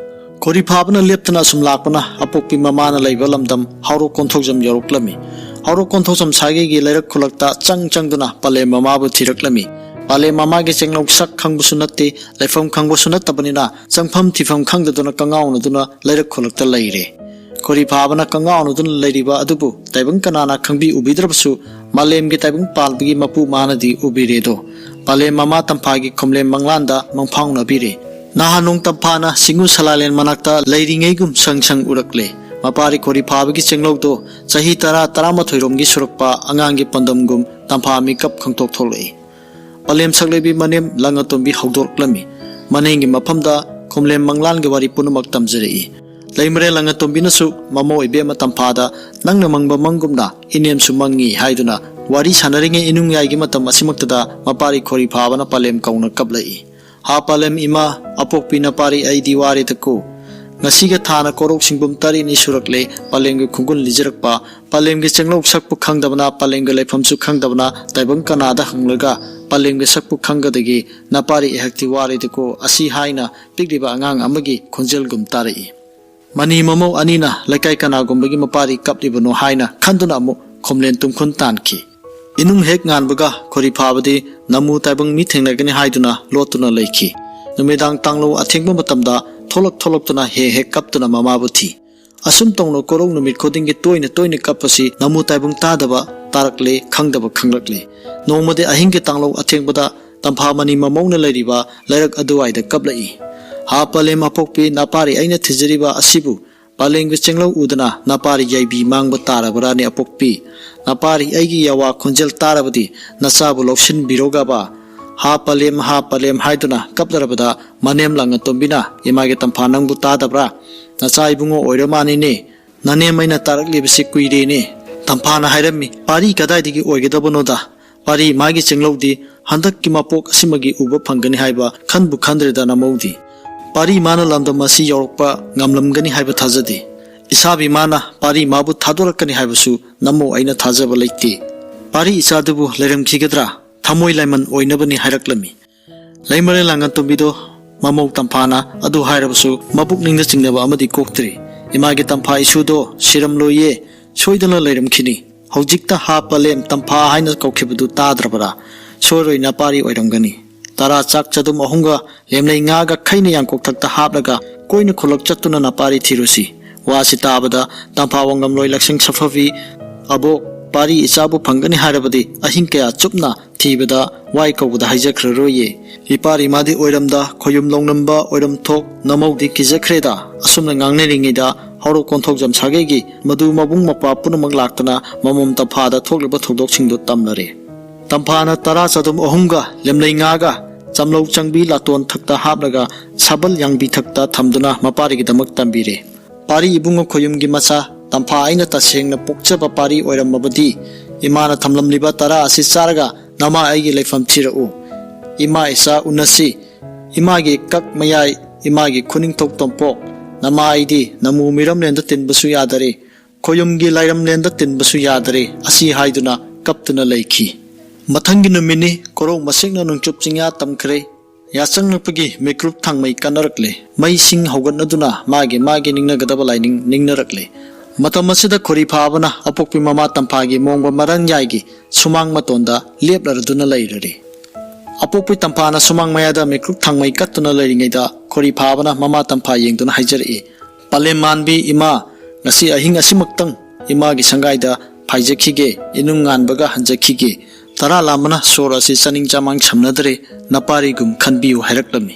ꯈꯣꯔꯤ ꯐꯥꯕꯅ ꯂꯦꯞꯇꯅ ꯑꯁꯨꯝ ꯂꯥꯛꯄꯅ ꯑꯄꯣꯛꯄꯤ ꯃꯃꯥꯅ ꯂꯩꯕ ꯂꯝꯗꯝ ꯍꯥꯎꯔꯣꯛ ꯀꯣꯟꯊꯣꯛꯖꯝ ꯌꯧꯔꯛꯂꯝꯃꯤ꯫ ꯍꯥꯎꯔꯣꯛ ꯀꯣꯟꯊꯣꯛꯖꯝ ꯁꯥꯒꯩꯒꯤ ꯂꯩꯔꯛ ꯈꯨꯂꯛꯇ ꯆꯪ ꯆꯪꯗꯨꯅ ꯄꯂꯦꯝ ꯃꯃꯥꯕꯨ ꯊꯤꯔꯛꯂꯝꯃꯤ꯫ ꯄꯂꯦꯝ ꯃꯃꯥꯒꯤ ꯆꯦꯡꯂꯧ ꯁꯛ ꯈꯪꯕꯁꯨ ꯅꯠꯇꯦ, ꯂꯩꯐꯝ ꯈꯪꯕꯁꯨ ꯅꯠꯇꯕꯅꯤꯅ ꯆꯪꯐꯝ ꯊꯤꯐꯝ ꯈꯪꯗꯗꯨꯅ ꯀꯉꯥꯎꯅꯗꯨꯅ ꯂꯩꯔꯛ ꯈꯨꯂꯛꯇ ꯂꯩꯔꯦ꯫ ꯈꯣꯔꯤ ꯐꯥꯕꯅ ꯀꯉꯥꯎꯅꯗꯨꯅ ꯂꯩꯔꯤꯕ ꯑꯗꯨꯕꯨ ꯇꯥꯏꯕꯪ ꯀꯅꯥꯅ ꯈꯪꯕꯤ ꯎꯕꯤꯗ꯭ꯔꯕꯁꯨ ꯃꯥꯂꯦꯝꯒꯤ ꯇꯥꯏꯕꯪ ꯄꯥꯟꯕꯒꯤ ꯃꯄꯨ ꯃꯥꯅꯗꯤ ꯎꯕꯤꯔꯦꯗꯣ꯫ ꯄꯥꯂꯦꯝ ꯃꯃꯥ ꯇꯝꯐꯥꯒꯤ ꯈꯣꯝꯂꯦꯝ ꯃꯪꯂꯥꯟꯗ ꯃꯪꯐꯥꯎꯅꯕꯤꯔꯦ꯫ ꯅꯍꯥꯟ ꯅꯣꯡ ꯇꯝꯐꯥꯅ ꯁꯤꯡꯎ ꯁꯂꯥꯂꯦꯟ ꯃꯅꯥꯛꯇ ꯂꯩꯔꯤꯉꯩꯒꯨꯝ ꯁꯪ ꯁꯪ ꯎꯔꯛꯂꯦ꯫ ꯃꯄꯥꯔꯤ ꯈꯣꯔꯤ ꯐꯥꯕꯒꯤ ꯆꯦꯡꯂꯧꯗꯣ ꯆꯍꯤ ꯇꯔꯥ ꯇꯔꯥꯃꯥꯊꯣꯏꯔꯣꯝꯒꯤ ꯁꯨꯔꯛꯄ ꯑꯉꯥꯡꯒꯤ ꯄꯥꯟꯗꯝꯒꯨꯝ ꯇꯝꯐꯥ ꯃꯤꯀꯞ ꯈꯪꯊꯣꯛ ꯊꯣꯛꯂꯛꯏ꯫ ꯄꯂꯦꯝ ꯁꯛꯂꯩꯕꯤ ꯃꯅꯦꯝ ꯂꯪ ꯑꯇꯣꯝꯕꯤ ꯍꯧꯗꯣꯔꯛꯂꯝꯃꯤ꯫ ꯃꯅꯦꯝꯒꯤ ꯃꯐꯝꯗ ꯈꯣꯝꯂꯦꯝ ꯃꯪꯂꯥꯟꯒꯤ ꯋꯥꯔꯤ ꯄꯨꯝꯅꯃꯛ ꯇꯝꯖꯔꯛꯏ꯫ ꯂꯩꯃꯔꯦꯜ ꯂꯪ ꯑꯇꯣꯝꯕꯤꯅꯁꯨ ꯃꯃꯧ ꯏꯕꯦꯝꯃ ꯇꯝꯐꯥꯗ "ꯅꯪꯅ ꯃꯪꯕ ꯃꯪꯒꯨꯝꯅ ꯏꯅꯦꯝꯁꯨ ꯃꯪꯉꯤ" ꯍꯥꯏꯗꯨꯅ ꯋꯥꯔꯤ ꯁꯥꯟꯅꯔꯤꯉꯩ ꯏꯅꯨꯡꯌꯥꯏꯒꯤ ꯃꯇꯝ ꯑꯁꯤꯃꯛꯇꯗ ꯃꯄꯥꯔꯤ ꯈꯣꯔꯤ ꯐꯥꯕꯅ ꯄꯂꯦꯝ ꯀꯧꯅ ꯀꯞꯂꯛꯏ꯫ "ꯍꯥ ꯄꯂꯦꯝ ꯏꯃꯥ, ꯑꯄꯣꯛꯄꯤ ꯅꯄꯥꯔꯤ ꯑꯩꯗꯤ ꯋꯥꯔꯦꯗꯀꯣ꯫ ꯉꯁꯤꯒ ꯊꯥꯅ ꯀꯣꯔꯣꯛ ꯁꯤꯡꯕꯨꯝ ꯇꯔꯦꯠꯅꯤ ꯁꯨꯔꯛꯂꯦ ꯄꯂꯦꯝꯒꯤ ꯈꯣꯡꯒꯨꯜ ꯂꯤꯖꯔꯛꯄ꯫ ꯄꯂꯦꯝꯒꯤ ꯆꯦꯡꯂꯧ ꯁꯛꯄꯨ ꯈꯪꯗꯕꯅ, ꯄꯂꯦꯝꯒꯤ ꯂꯩꯐꯝꯁꯨ ꯈꯪꯗꯕꯅ, ꯇꯥꯏꯕꯪ ꯀꯅꯥꯗ ꯍꯪꯂꯒ ꯄꯂꯦꯝꯒꯤ ꯁꯛꯄꯨ ꯈꯪꯒꯗꯒꯦ? ꯅꯄꯥꯔꯤ ꯑꯩꯍꯥꯛꯇꯤ ꯋꯥꯔꯦꯗꯀꯣ" ꯑꯁꯤ ꯍꯥꯏꯅ ꯄꯤꯛꯂꯤꯕ ꯑꯉꯥꯡ ꯑꯃꯒꯤ ꯈꯣꯟꯖꯦꯜꯒꯨꯝ ꯇꯥꯔꯛꯏ꯫ ꯃꯅꯤ ꯃꯃꯧ ꯑꯅꯤꯅ ꯂꯩꯀꯥꯏ ꯀꯅꯥꯒꯨꯝꯕꯒꯤ ꯃꯄꯥꯔꯤ ꯀꯞꯂꯤꯕꯅꯣ ꯍꯥꯏꯅ ꯈꯟꯗꯨꯅ ꯑꯃꯨꯛ ꯈꯣꯝꯂꯦꯟ ꯇꯨꯝꯈꯨꯟ ꯇꯥꯟꯈꯤ꯫ ꯏꯅꯨꯡ ꯍꯦꯛ ꯉꯥꯟꯕꯒ ꯈꯣꯔꯤ ꯐꯥꯕꯗꯤ ꯅꯃꯨ ꯇꯥꯏꯕꯪ ꯃꯤ ꯊꯦꯡꯅꯒꯅꯤ ꯍꯥꯏꯗꯨꯅ ꯂꯣꯠꯇꯨꯅ ꯂꯩꯈꯤ꯫ ꯅꯨꯃꯤꯗꯥꯡ ꯇꯥꯡꯂꯧ ꯑꯊꯦꯡꯕ ꯃꯇꯝꯗ ꯊꯣꯛꯂꯛ ꯊꯣꯛꯂꯛꯇꯨꯅ ꯍꯦꯛ ꯍꯦꯛ ꯀꯞꯇꯨꯅ ꯃꯃꯥꯕꯨ ꯊꯤ꯫ ꯑꯁꯨꯝ ꯇꯧꯅ ꯀꯣꯔꯧ ꯅꯨꯃꯤꯠ ꯈꯨꯗꯤꯡꯒꯤ ꯇꯣꯏꯅ ꯇꯣꯏꯅ ꯀꯞꯄꯁꯤ ꯅꯃꯨ ꯇꯥꯏꯕꯪ ꯇꯥꯗꯕ ꯇꯥꯔꯛꯂꯦ, ꯈꯪꯗꯕ ꯈꯪꯂꯛꯂꯦ꯫ ꯅꯣꯡꯃꯗꯤ ꯑꯍꯤꯡꯒꯤ ꯇꯥꯡꯂꯧ ꯑꯊꯦꯡꯕꯗ ꯇꯝꯐꯥ ꯃꯅꯤ ꯃꯃꯧꯅ ꯂꯩꯔꯤꯕ ꯂꯩꯔꯛ ꯑꯗꯨꯋꯥꯏꯗ ꯀꯞꯂꯛꯏ꯫ "ꯍꯥ ꯄꯂꯦꯝ ꯑꯄꯣꯛꯄꯤ, ꯅꯄꯥꯔꯤ ꯑꯩꯅ ꯊꯤꯖꯔꯤꯕ ꯑꯁꯤꯕꯨ ꯄꯂꯦꯝꯒꯤ ꯆꯦꯡꯂꯧ ꯎꯗꯅ ꯅꯄꯥꯔꯤ ꯌꯥꯏꯕꯤ ꯃꯥꯡꯕ ꯇꯥꯔꯕ꯭ꯔꯥꯅꯦ ꯑꯄꯣꯛꯄꯤ? ꯅꯄꯥꯔꯤ ꯑꯩꯒꯤ ꯌꯥꯋꯥ ꯈꯣꯟꯖꯦꯜ ꯇꯥꯔꯕꯗꯤ ꯅꯆꯥꯕꯨ ꯂꯧꯁꯤꯟꯕꯤꯔꯣꯒꯕ?" "ꯍꯥ ꯄꯂꯦꯝ, ꯍꯥ ꯄꯂꯦꯝ" ꯍꯥꯏꯗꯨꯅ ꯀꯞꯂꯔꯕꯗ ꯃꯅꯦꯝ ꯂꯥꯡꯉꯟꯇꯣꯝꯕꯤꯅ, "ꯏꯃꯥꯒꯤ ꯇꯝꯐꯥ ꯅꯪꯕꯨ ꯇꯥꯗꯕ꯭ꯔꯥ? ꯅꯆꯥ ꯏꯕꯨꯡꯉꯣ ꯑꯣꯏꯔ ꯃꯥꯅꯤꯅꯦ꯫ ꯅꯅꯦꯝ ꯑꯩꯅ ꯇꯥꯔꯛꯂꯤꯕꯁꯤ ꯀꯨꯏꯔꯦꯅꯦ꯫ ꯇꯝꯐꯥꯅ ꯍꯥꯏꯔꯝꯃꯤ, ꯄꯥꯔꯤ ꯀꯗꯥꯏꯗꯒꯤ ꯑꯣꯏꯒꯗꯕꯅꯣꯗ? ꯄꯥꯔꯤ ꯃꯥꯒꯤ ꯆꯦꯡꯂꯧꯗꯤ ꯍꯟꯗꯛꯀꯤ ꯃꯄꯣꯛ ꯑꯁꯤꯃꯒꯤ ꯎꯕ ꯐꯪꯒꯅꯤ ꯍꯥꯏꯕ ꯈꯟꯕꯨ ꯈꯟꯗ꯭ꯔꯦꯗ ꯅꯃꯧꯗꯤ꯫ ꯄꯥꯔꯤ ꯃꯥꯅ ꯂꯝꯗꯝ ꯑꯁꯤ ꯌꯧꯔꯛꯄ ꯉꯝꯂꯝꯒꯅꯤ ꯍꯥꯏꯕ ꯊꯥꯖꯗꯦ꯫ ꯏꯁꯥꯕꯤ ꯃꯥꯅ ꯄꯥꯔꯤ ꯃꯥꯕꯨ ꯊꯥꯗꯣꯔꯛꯀꯅꯤ ꯍꯥꯏꯕꯁꯨ ꯅꯃꯧ ꯑꯩꯅ ꯊꯥꯖꯕ ꯂꯩꯇꯦ꯫ ꯄꯥꯔꯤ ꯏꯆꯥꯗꯨꯕꯨ ꯂꯩꯔꯝꯈꯤꯒꯗ꯭ꯔꯥ? ꯊꯃꯣꯏ ꯂꯥꯏꯃꯟ ꯑꯣꯏꯅꯕꯅꯤ" ꯍꯥꯏꯔꯛꯂꯝꯃꯤ꯫ ꯂꯩꯃꯔꯦꯜ ꯂꯥꯡꯉꯟꯇꯣꯝꯕꯤꯗꯣ ꯃꯃꯧ ꯇꯝꯐꯥꯅ ꯑꯗꯨ ꯍꯥꯏꯔꯕꯁꯨ ꯃꯄꯨꯛꯅꯤꯡꯗ ꯆꯤꯡꯅꯕ ꯑꯃꯗꯤ ꯀꯣꯛꯇ꯭ꯔꯤ꯫ "ꯏꯃꯥꯒꯤ ꯇꯝꯐꯥ ꯏꯁꯨꯗꯣ ꯁꯤꯔꯝꯂꯣꯏꯌꯦ, ꯁꯣꯏꯗꯅ ꯂꯩꯔꯝꯈꯤꯅꯤ꯫ ꯍꯧꯖꯤꯛꯇ ꯍꯥ ꯄꯂꯦꯝ ꯇꯝꯐꯥ ꯍꯥꯏꯅ ꯀꯧꯈꯤꯕꯗꯨ ꯇꯥꯗ꯭ꯔꯕꯔꯥ? ꯁꯣꯏꯔꯣꯏ ꯅꯄꯥꯔꯤ ꯑꯣꯏꯔꯝꯒꯅꯤ꯫ ꯇꯔꯥ ꯆꯥꯛ ꯆꯗꯨꯝ ꯑꯍꯨꯝꯒ ꯂꯦꯝꯂꯩ ꯉꯥꯒ ꯈꯩꯅ ꯌꯥꯡꯀꯣꯛꯊꯛꯇ ꯍꯥꯞꯂꯒ ꯀꯣꯏꯅ ꯈꯨꯜꯂꯛ ꯆꯠꯇꯨꯅ ꯅꯄꯥꯔꯤ ꯊꯤꯔꯨꯁꯤ"꯫ ꯋꯥꯁꯤ ꯇꯥꯕꯗ ꯇꯝꯐꯥ ꯋꯥꯉꯝꯂꯣꯏ ꯂꯛꯁꯤꯡ ꯁꯐꯕꯤ, "ꯑꯕꯣꯛ, ꯄꯥꯔꯤ ꯏꯆꯥꯕꯨ ꯐꯪꯒꯅꯤ ꯍꯥꯏꯔꯕꯗꯤ ꯑꯍꯤꯡ ꯀꯌꯥ ꯆꯨꯞꯅ ꯊꯤꯕꯗ ꯋꯥꯏ ꯀꯧꯕꯗ ꯍꯥꯏꯖꯈ꯭ꯔꯔꯣꯏꯌꯦ꯫ ꯏꯄꯥꯔꯤ ꯃꯥꯗꯤ ꯑꯣꯏꯔꯝꯗ ꯈꯣꯌꯨꯝ ꯂꯧꯅꯝꯕ ꯑꯣꯏꯔꯝ ꯊꯣꯛ ꯅꯃꯧꯗꯤ ꯀꯤꯖꯈ꯭ꯔꯦꯗ"꯫ ꯑꯁꯨꯝꯅ ꯉꯥꯡꯅꯔꯤꯉꯩꯗ ꯍꯧꯔꯛ ꯀꯣꯟꯊꯣꯛꯖꯝ ꯁꯥꯒꯩꯒꯤ ꯃꯗꯨ ꯃꯕꯨꯡ ꯃꯧꯄ꯭ꯋꯥ ꯄꯨꯝꯅꯃꯛ ꯂꯥꯛꯇꯨꯅ ꯃꯃꯣꯝ ꯇꯝꯐꯥꯗ ꯊꯣꯛꯂꯤꯕ ꯊꯧꯗꯣꯛꯁꯤꯡꯗꯨ ꯇꯝꯂꯔꯦ꯫ ꯇꯝꯐꯥꯅ ꯇꯔꯥ ꯆꯗꯨꯝ ꯑꯍꯨꯝꯒ ꯂꯦꯝꯂꯩ ꯉꯥꯒ ꯆꯝꯂꯧ ꯆꯪꯕꯤ ꯂꯥꯇꯣꯟ ꯊꯛꯇ ꯍꯥꯞꯂꯒ ꯁꯥꯕꯜ ꯌꯥꯡꯕꯤ ꯊꯛꯇ ꯊꯝꯗꯨꯅ ꯃꯄꯥꯔꯤꯒꯤꯗꯃꯛ ꯇꯝꯕꯤꯔꯦ꯫ "ꯄꯥꯔꯤ ꯏꯕꯨꯡꯉꯣ ꯈꯣꯌꯨꯝꯒꯤ ꯃꯆꯥ ꯇꯝꯐꯥ ꯑꯩꯅ ꯇꯁꯦꯡꯅ ꯄꯣꯛꯆꯕ ꯄꯥꯔꯤ ꯑꯣꯏꯔꯝꯃꯕꯗꯤ ꯏꯃꯥꯅ ꯊꯝꯂꯝꯂꯤꯕ ꯇꯔꯥ ꯑꯁꯤ ꯆꯥꯔꯒ ꯅꯃꯥ ꯑꯩꯒꯤ ꯂꯩꯐꯝ ꯊꯤꯔꯛꯎ꯫ ꯏꯃꯥ ꯏꯆꯥ ꯎꯅꯁꯤ꯫ ꯏꯃꯥꯒꯤ ꯀꯛ ꯃꯌꯥꯏ, ꯏꯃꯥꯒꯤ ꯈꯨꯅꯤꯡꯊꯧ ꯇꯣꯝꯄꯣꯛ, ꯅꯃꯥ ꯑꯩꯗꯤ ꯅꯃꯨ ꯃꯤꯔꯝꯂꯦꯟꯗ ꯇꯤꯟꯕꯁꯨ ꯌꯥꯗꯔꯦ, ꯈꯣꯌꯨꯝꯒꯤ ꯂꯥꯏꯔꯝꯂꯦꯟꯗ ꯇꯤꯟꯕꯁꯨ ꯌꯥꯗꯔꯦ" ꯑꯁꯤ ꯍꯥꯏꯗꯨꯅ ꯀꯞꯇꯨꯅ ꯂꯩꯈꯤ꯫ ꯃꯊꯪꯒꯤ ꯅꯨꯃꯤꯠꯅꯤ꯫ ꯀꯣꯔꯧ ꯃꯁꯤꯡꯅ ꯅꯣꯡꯆꯨꯞ ꯆꯤꯡꯌꯥ ꯇꯝꯈ꯭ꯔꯦ꯫ ꯌꯥꯆꯪꯂꯛꯄꯒꯤ ꯃꯤꯀ꯭ꯔꯨꯞ ꯊꯥꯡꯃꯩ ꯀꯟꯅꯔꯛꯂꯦ꯫ ꯃꯩꯁꯤꯡ ꯍꯧꯒꯠꯅꯗꯨꯅ ꯃꯥꯒꯤ ꯃꯥꯒꯤ ꯅꯤꯡꯅꯒꯗꯕ ꯂꯥꯏꯅꯤꯡ ꯅꯤꯡꯅꯔꯛꯂꯦ꯫ ꯃꯇꯝ ꯑꯁꯤꯗ ꯈꯣꯔꯤ ꯐꯥꯕꯅ ꯑꯄꯣꯛꯄꯤ ꯃꯃꯥ ꯇꯝꯐꯥꯒꯤ ꯃꯣꯡꯕ ꯃꯔꯥꯡꯌꯥꯏꯒꯤ ꯁꯨꯃꯥꯡ ꯃꯇꯣꯟꯗ ꯂꯦꯞꯂꯔꯗꯨꯅ ꯂꯩꯔꯔꯦ꯫ ꯑꯄꯣꯛꯄꯤ ꯇꯝꯐꯥꯅ ꯁꯨꯃꯥꯡ ꯃꯌꯥꯗ ꯃꯤꯀ꯭ꯔꯨꯞ ꯊꯥꯡꯃꯩ ꯀꯠꯇꯨꯅ ꯂꯩꯔꯤꯉꯩꯗ ꯈꯣꯔꯤ ꯐꯥꯕꯅ ꯃꯃꯥ ꯇꯝꯐꯥ ꯌꯦꯡꯗꯨꯅ ꯍꯥꯏꯖꯔꯛꯏ, "ꯄꯂꯦꯝ ꯃꯥꯟꯕꯤ ꯏꯃꯥ, ꯉꯁꯤ ꯑꯍꯤꯡ ꯑꯁꯤꯃꯛꯇꯪ ꯏꯃꯥꯒꯤ ꯁꯪꯒꯥꯏꯗ ꯐꯥꯏꯖꯈꯤꯒꯦ, ꯏꯅꯨꯡ ꯉꯥꯟꯕꯒ ꯍꯟꯖꯈꯤꯒꯦ꯫ ꯇꯔꯥ ꯂꯥꯝꯕꯅ ꯁꯣꯔ ꯑꯁꯤ ꯆꯥꯅꯤꯡ ꯆꯃꯥꯡ ꯁꯝꯅꯗ꯭ꯔꯦ, ꯅꯄꯥꯔꯤꯒꯨꯝ ꯈꯟꯕꯤꯌꯨ" ꯍꯥꯏꯔꯛꯂꯝꯃꯤ꯫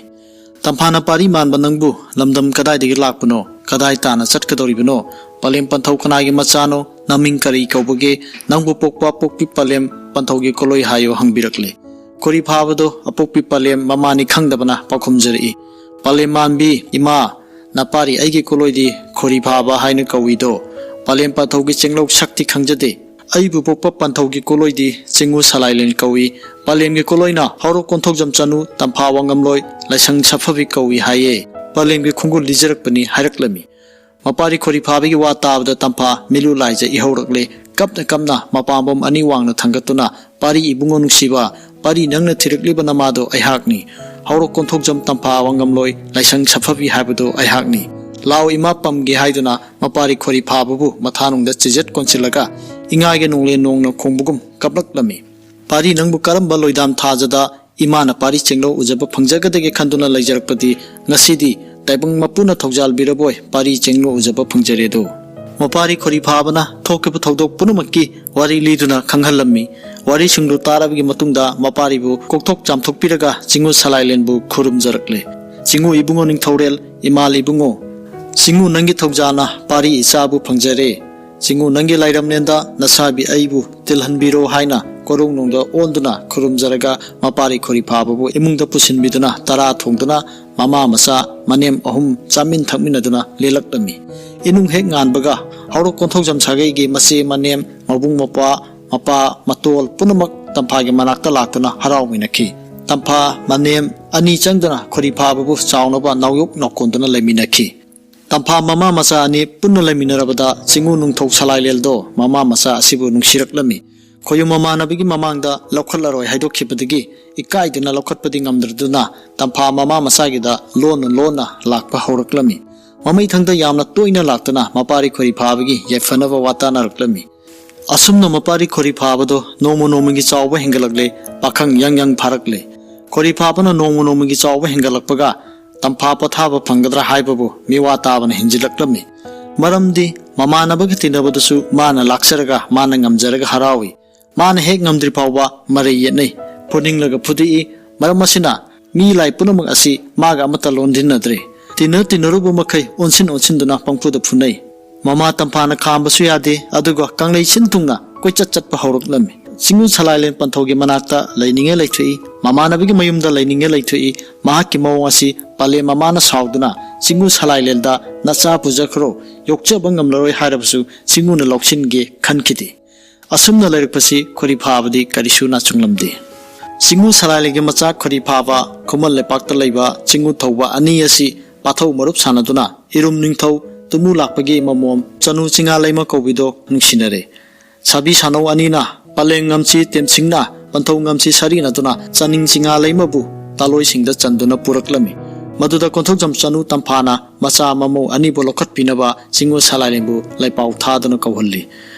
ꯇꯝꯐꯥꯅ, "ꯄꯥꯔꯤ ꯃꯥꯟꯕ ꯅꯪꯕꯨ ꯂꯝꯗꯝ ꯀꯗꯥꯏꯗꯒꯤ ꯂꯥꯛꯄꯅꯣ? ꯀꯗꯥꯏ ꯇꯥꯅ ꯆꯠꯀꯗꯧꯔꯤꯕꯅꯣ? ꯄꯂꯦꯝ ꯄꯟꯊꯧ ꯀꯅꯥꯒꯤ ꯃꯆꯥꯅꯣ? ꯅꯃꯤꯡ ꯀꯔꯤ ꯀꯧꯕꯒꯦ? ꯅꯪꯕꯨ ꯄꯣꯛꯄ ꯑꯄꯣꯛꯄꯤ ꯄꯂꯦꯝ ꯄꯟꯊꯧꯒꯤ ꯀꯣꯂꯣꯏ ꯍꯥꯏꯌꯨ" ꯍꯪꯕꯤꯔꯛꯂꯦ꯫ ꯈꯣꯔꯤ ꯐꯥꯕꯗꯣ ꯑꯄꯣꯛꯄꯤ ꯄꯂꯦꯝ ꯃꯃꯥꯅꯤ ꯈꯪꯗꯕꯅ ꯄꯥꯎꯈꯨꯝꯖꯔꯛꯏ, "ꯄꯂꯦꯝ ꯃꯥꯟꯕꯤ ꯏꯃꯥ, ꯅꯄꯥꯔꯤ ꯑꯩꯒꯤ ꯀꯣꯂꯣꯏꯗꯤ ꯈꯣꯔꯤ ꯐꯥꯕ ꯍꯥꯏꯅ ꯀꯧꯏꯗꯣ꯫ ꯄꯂꯦꯝ ꯄꯟꯊꯧꯒꯤ ꯆꯦꯡꯂꯧ ꯁꯛꯇꯤ ꯈꯪꯖꯗꯦ꯫ ꯑꯩꯕꯨ ꯄꯣꯛꯄ ꯄꯟꯊꯧꯒꯤ ꯀꯣꯂꯣꯏꯗꯤ ꯆꯤꯡꯉꯨ ꯁꯂꯥꯏꯂꯦꯟ ꯀꯧꯏ꯫ ꯄꯂꯦꯝꯒꯤ ꯀꯣꯂꯣꯏꯅ ꯍꯧꯔꯛ ꯀꯣꯟꯊꯣꯛꯖꯝ ꯆꯅꯨ, ꯇꯝꯐꯥ ꯋꯥꯉꯝꯂꯣꯏ, ꯂꯥꯏꯁꯪ ꯁꯥꯐꯕꯤ ꯀꯧꯏ ꯍꯥꯏꯌꯦ꯫ ꯄꯂꯦꯝꯒꯤ ꯈꯣꯡꯒꯨꯜ ꯂꯤꯖꯔꯛꯄꯅꯤ" ꯍꯥꯏꯔꯛꯂꯝꯃꯤ꯫ ꯃꯄꯥꯔꯤ ꯈꯣꯔꯤ ꯐꯥꯕꯒꯤ ꯋꯥ ꯇꯥꯕꯗ ꯇꯝꯐꯥ ꯃꯤꯂꯨ ꯂꯥꯏꯖ ꯏꯍꯧꯔꯛꯂꯦ꯫ ꯀꯞꯅ ꯀꯞꯅ ꯃꯄꯥꯝꯕꯣꯝ ꯑꯅꯤ ꯋꯥꯡꯅ ꯊꯥꯡꯒꯠꯇꯨꯅ, "ꯄꯥꯔꯤ ꯏꯕꯨꯡꯉꯣ ꯅꯨꯡꯁꯤꯕ, ꯄꯥꯔꯤ ꯅꯪꯅ ꯊꯤꯔꯛꯂꯤꯕ ꯅꯃꯥꯗꯣ ꯑꯩꯍꯥꯛꯅꯤ꯫ ꯍꯧꯔꯛ ꯀꯣꯟꯊꯣꯛꯖꯝ ꯇꯝꯐꯥ ꯋꯥꯉꯝꯂꯣꯏ ꯂꯥꯏꯁꯪ ꯁꯥꯐꯕꯤ ꯍꯥꯏꯕꯗꯣ ꯑꯩꯍꯥꯛꯅꯤ꯫ ꯂꯥꯎ ꯏꯃꯥ ꯄꯝꯒꯦ" ꯍꯥꯏꯗꯨꯅ ꯃꯄꯥꯔꯤ ꯈꯣꯔꯤ ꯐꯥꯕꯕꯨ ꯃꯊꯥꯅꯨꯡꯗ ꯆꯤꯖꯦꯠ ꯀꯣꯟꯁꯤꯜꯂꯒ ꯏꯉꯥꯒꯤ ꯅꯣꯡꯂꯦꯟ ꯅꯣꯡꯅ ꯈꯣꯡꯕꯒꯨꯝ ꯀꯞꯂꯛꯂꯝꯃꯤ꯫ "ꯄꯥꯔꯤ ꯅꯪꯕꯨ ꯀꯔꯝꯕ ꯂꯣꯏꯗꯥꯝ ꯊꯥꯖꯗ ꯏꯃꯥꯅ ꯄꯥꯔꯤ ꯆꯦꯡꯂꯧ ꯎꯖꯕ ꯐꯪꯖꯒꯗꯒꯦ ꯈꯟꯗꯨꯅ ꯂꯩꯖꯔꯛꯄꯗꯤ ꯉꯁꯤꯗꯤ ꯇꯥꯏꯕꯪ ꯃꯄꯨꯅ ꯊꯧꯖꯥꯜꯕꯤꯔꯕꯣꯏ ꯄꯥꯔꯤ ꯆꯦꯡꯂꯧ ꯎꯖꯕ ꯐꯪꯖꯔꯦꯗꯣ"꯫ ꯃꯄꯥꯔꯤ ꯈꯣꯔꯤ ꯐꯥꯕꯅ ꯊꯣꯛꯈꯤꯕ ꯊꯧꯗꯣꯛ ꯄꯨꯝꯅꯃꯛꯀꯤ ꯋꯥꯔꯤ ꯂꯤꯗꯨꯅ ꯈꯪꯍꯜꯂꯝꯃꯤ꯫ ꯋꯥꯔꯤꯁꯤꯡꯗꯨ ꯇꯥꯔꯕꯒꯤ ꯃꯇꯨꯡꯗ ꯃꯄꯥꯔꯤꯕꯨ ꯀꯣꯛꯊꯣꯛ ꯆꯥꯝꯊꯣꯛꯄꯤꯔꯒ ꯆꯤꯡꯉꯨ ꯁꯂꯥꯏꯂꯦꯟꯕꯨ ꯈꯨꯔꯨꯝꯖꯔꯛꯂꯦ꯫ "ꯆꯤꯡꯉꯨ ꯏꯕꯨꯡꯉꯣ ꯅꯤꯡꯊꯧꯔꯦꯜ, ꯏꯃꯥꯜ ꯏꯕꯨꯡꯉꯣ, ꯆꯤꯡꯉꯨ ꯅꯪꯒꯤ ꯊꯧꯖꯥꯜꯅ ꯄꯥꯔꯤ ꯏꯆꯥꯕꯨ ꯐꯪꯖꯔꯦ꯫ ꯆꯤꯡꯉꯨ ꯅꯪꯒꯤ ꯂꯥꯏꯔꯝꯂꯦꯟꯗ ꯅꯁꯥꯕꯤ ꯑꯩꯕꯨ ꯇꯤꯜꯍꯟꯕꯤꯔꯣ" ꯍꯥꯏꯅ ꯀꯣꯔꯧꯅꯨꯡꯗ ꯑꯣꯟꯗꯨꯅ ꯈꯨꯔꯨꯝꯖꯔꯒ ꯃꯄꯥꯔꯤ ꯈꯣꯔꯤ ꯐꯥꯕꯕꯨ ꯏꯃꯨꯡꯗ ꯄꯨꯁꯤꯟꯕꯤꯗꯨꯅ ꯇꯔꯥ ꯊꯣꯡꯗꯨꯅ ꯃꯃꯥ ꯃꯆꯥ ꯃꯅꯦꯝ ꯑꯍꯨꯝ ꯆꯥꯃꯤꯟ ꯊꯛꯃꯤꯟꯅꯗꯨꯅ ꯂꯦꯜꯂꯛꯂꯝꯃꯤ꯫ ꯏꯅꯨꯡ ꯍꯦꯛ ꯉꯥꯟꯕꯒ ꯍꯧꯔꯛ ꯀꯣꯟꯊꯣꯛꯖꯝ ꯁꯥꯒꯩꯒꯤ ꯃꯆꯦ ꯃꯅꯦꯝ ꯃꯕꯨꯡ ꯃꯧꯄ꯭ꯋꯥ ꯃꯄꯥ ꯃꯇꯣꯜ ꯄꯨꯝꯅꯃꯛ ꯇꯝꯐꯥꯒꯤ ꯃꯅꯥꯛꯇ ꯂꯥꯛꯇꯨꯅ ꯍꯔꯥꯎꯃꯤꯟꯅꯈꯤ꯫ ꯇꯝꯐꯥ ꯃꯅꯦꯝ ꯑꯅꯤ ꯆꯪꯗꯨꯅ ꯈꯣꯔꯤ ꯐꯥꯕꯕꯨ ꯆꯥꯎꯅꯕ ꯅꯥꯎꯌꯣꯛ ꯅꯥꯎꯀꯣꯟꯗꯨꯅ ꯂꯩꯃꯤꯟꯅꯈꯤ꯫ ꯇꯝꯐꯥ ꯃꯃꯥ ꯃꯆꯥ ꯑꯅꯤ ꯄꯨꯟꯅ ꯂꯩꯃꯤꯟꯅꯔꯕꯗ ꯆꯤꯡꯉꯨ ꯅꯨꯡꯊꯧ ꯁꯂꯥꯏꯂꯦꯜꯗꯣ ꯃꯃꯥ ꯃꯆꯥ ꯑꯁꯤꯕꯨ ꯅꯨꯡꯁꯤꯔꯛꯂꯝꯃꯤ꯫ ꯈꯣꯌꯨꯝ ꯃꯃꯥꯟꯅꯕꯒꯤ ꯃꯃꯥꯡꯗ ꯂꯧꯈꯠꯂꯔꯣꯏ ꯍꯥꯏꯗꯣꯛꯈꯤꯕꯗꯒꯤ ꯏꯀꯥꯏꯗꯨꯅ ꯂꯧꯈꯠꯄꯗꯤ ꯉꯝꯗ꯭ꯔꯗꯨꯅ ꯇꯝꯐꯥ ꯃꯃꯥ ꯃꯆꯥꯒꯤꯗ ꯂꯣꯟꯅ ꯂꯣꯟꯅ ꯂꯥꯛꯄ ꯍꯧꯔꯛꯂꯝꯃꯤ꯫ ꯃꯃꯩꯊꯪꯗ ꯌꯥꯝꯅ ꯇꯣꯏꯅ ꯂꯥꯛꯇꯨꯅ ꯃꯄꯥꯔꯤ ꯈꯣꯔꯤ ꯐꯥꯕꯒꯤ ꯌꯥꯏꯐꯅꯕ ꯋꯥ ꯇꯥꯅꯔꯛꯂꯝꯃꯤ꯫ ꯑꯁꯨꯝꯅ ꯃꯄꯥꯔꯤ ꯈꯣꯔꯤ ꯐꯥꯕꯗꯣ ꯅꯣꯡꯃ ꯅꯣꯡꯃꯒꯤ ꯆꯥꯎꯕ ꯍꯦꯟꯒꯠꯂꯛꯂꯦ, ꯄꯥꯈꯪ ꯌꯥꯡ ꯌꯥꯡ ꯐꯥꯔꯛꯂꯦ꯫ ꯈꯣꯔꯤ ꯐꯥꯕꯅ ꯅꯣꯡꯃ ꯅꯣꯡꯃꯒꯤ ꯆꯥꯎꯕ ꯍꯦꯟꯒꯠꯂꯛꯄꯒ ꯇꯝꯐꯥ ꯄꯣꯊꯥꯕ ꯐꯪꯒꯗ꯭ꯔꯥ ꯍꯥꯏꯕꯕꯨ ꯃꯤꯋꯥ ꯇꯥꯕꯅ ꯍꯦꯟꯖꯤꯜꯂꯛꯂꯝꯃꯤ꯫ ꯃꯔꯝꯗꯤ ꯃꯃꯥꯟꯅꯕꯒ ꯇꯤꯟꯅꯕꯗꯨꯁꯨ ꯃꯥꯅ ꯂꯥꯛꯆꯔꯒ ꯃꯥꯅ ꯉꯝꯖꯔꯒ ꯍꯔꯥꯎꯏ꯫ ꯃꯥꯅ ꯍꯦꯛ ꯉꯝꯗ꯭ꯔꯤ ꯐꯥꯎꯕ ꯃꯔꯩ ꯌꯦꯠꯅꯩ, ꯐꯨꯅꯤꯡꯂꯒ ꯐꯨꯗꯣꯛꯏ꯫ ꯃꯔꯝ ꯑꯁꯤꯅ ꯃꯤ ꯂꯥꯏ ꯄꯨꯝꯅꯃꯛ ꯑꯁꯤ ꯃꯥꯒ ꯑꯃꯠꯇ ꯂꯣꯟꯗꯤꯟꯅꯗ꯭ꯔꯦ꯫ ꯇꯤꯟꯅ ꯇꯤꯟꯅꯔꯨꯕ ꯃꯈꯩ ꯑꯣꯟꯁꯤꯟ ꯑꯣꯟꯁꯤꯟꯗꯨꯅ ꯄꯪꯐꯨꯗ ꯐꯨꯅꯩ꯫ ꯃꯃꯥ ꯇꯝꯐꯥꯅ ꯈꯥꯝꯕꯁꯨ ꯌꯥꯗꯦ, ꯑꯗꯨꯒ ꯀꯪꯂꯩ ꯁꯤꯟ ꯊꯨꯡꯅ ꯀꯣꯏꯆꯠ ꯆꯠꯄ ꯍꯧꯔꯛꯂꯝꯃꯤ꯫ ꯆꯤꯡꯉꯨ ꯁꯂꯥꯏꯂꯦꯟ ꯄꯟꯊꯧꯒꯤ ꯃꯅꯥꯛꯇ ꯂꯩꯅꯤꯡꯉꯦ ꯂꯩꯊꯣꯛꯏ, ꯃꯃꯥꯟꯅꯕꯒꯤ ꯃꯌꯨꯝꯗ ꯂꯩꯅꯤꯡꯉꯦ ꯂꯩꯊꯣꯛꯏ꯫ ꯃꯍꯥꯛꯀꯤ ꯃꯑꯣꯡ ꯑꯁꯤ ꯄꯂꯦꯝ ꯃꯃꯥꯅ ꯁꯥꯎꯗꯨꯅ ꯆꯤꯡꯉꯨ ꯁꯂꯥꯏꯂꯦꯟꯗ "ꯅꯆꯥ ꯄꯨꯖꯈ꯭ꯔꯣ, ꯌꯣꯛꯆꯕ ꯉꯝꯂꯔꯣꯏ" ꯍꯥꯏꯔꯕꯁꯨ ꯆꯤꯡꯉꯨꯅ ꯂꯧꯁꯤꯟꯒꯦ ꯈꯟꯈꯤꯗꯦ꯫ ꯑꯁꯨꯝꯅ ꯂꯩꯔꯛꯄꯁꯤ ꯈꯣꯔꯤ ꯐꯥꯕꯗꯤ ꯀꯔꯤꯁꯨ ꯅꯥꯆꯨꯡꯂꯝꯗꯦ꯫ ꯆꯤꯡꯉꯨ ꯁꯂꯥꯏꯂꯦꯟꯒꯤ ꯃꯆꯥ ꯈꯣꯔꯤ ꯐꯥꯕ ꯈꯨꯃꯟ ꯂꯩꯄꯥꯛꯇ ꯂꯩꯕ ꯆꯤꯡꯉꯨ ꯊꯧꯕ ꯑꯅꯤ ꯑꯁꯤ ꯄꯥꯊꯧ ꯃꯔꯨꯞ ꯁꯥꯟꯅꯗꯨꯅ ꯏꯔꯨꯝ ꯅꯤꯡꯊꯧ ꯇꯨꯃꯨ ꯂꯥꯛꯄꯒꯤ ꯃꯃꯣꯝ ꯆꯅꯨ ꯆꯤꯉꯥ ꯂꯩꯃ ꯀꯧꯕꯤꯗꯣ ꯅꯨꯡꯁꯤꯅꯔꯦ꯫ ꯁꯥꯕꯤ ꯁꯥꯅꯧ ꯑꯅꯤꯅ ꯄꯂꯦꯡ ꯉꯝꯆꯤ ꯇꯦꯝꯁꯤꯡꯅ ꯄꯟꯊꯧ ꯉꯝꯆꯤ ꯁꯔꯤꯅꯗꯨꯅ ꯆꯅꯤꯡ ꯆꯤꯉꯥ ꯂꯩꯃꯕꯨ ꯇꯥꯂꯣꯏꯁꯤꯡꯗ ꯆꯟꯗꯨꯅ ꯄꯨꯔꯛꯂꯝꯃꯤ꯫ ꯃꯗꯨꯗ ꯀꯣꯟꯊꯧꯖꯝ ꯆꯅꯨ ꯇꯝꯐꯥꯅ ꯃꯆꯥ ꯃꯃꯧ ꯑꯅꯤꯕꯨ ꯂꯧꯈꯠꯄꯤꯅꯕ ꯆꯤꯡꯉꯨ ꯁꯂꯥꯏꯂꯦꯟꯕꯨ ꯂꯩꯄꯥꯎ ꯊꯥꯗꯨꯅ ꯀꯧꯍꯜꯂꯤ꯫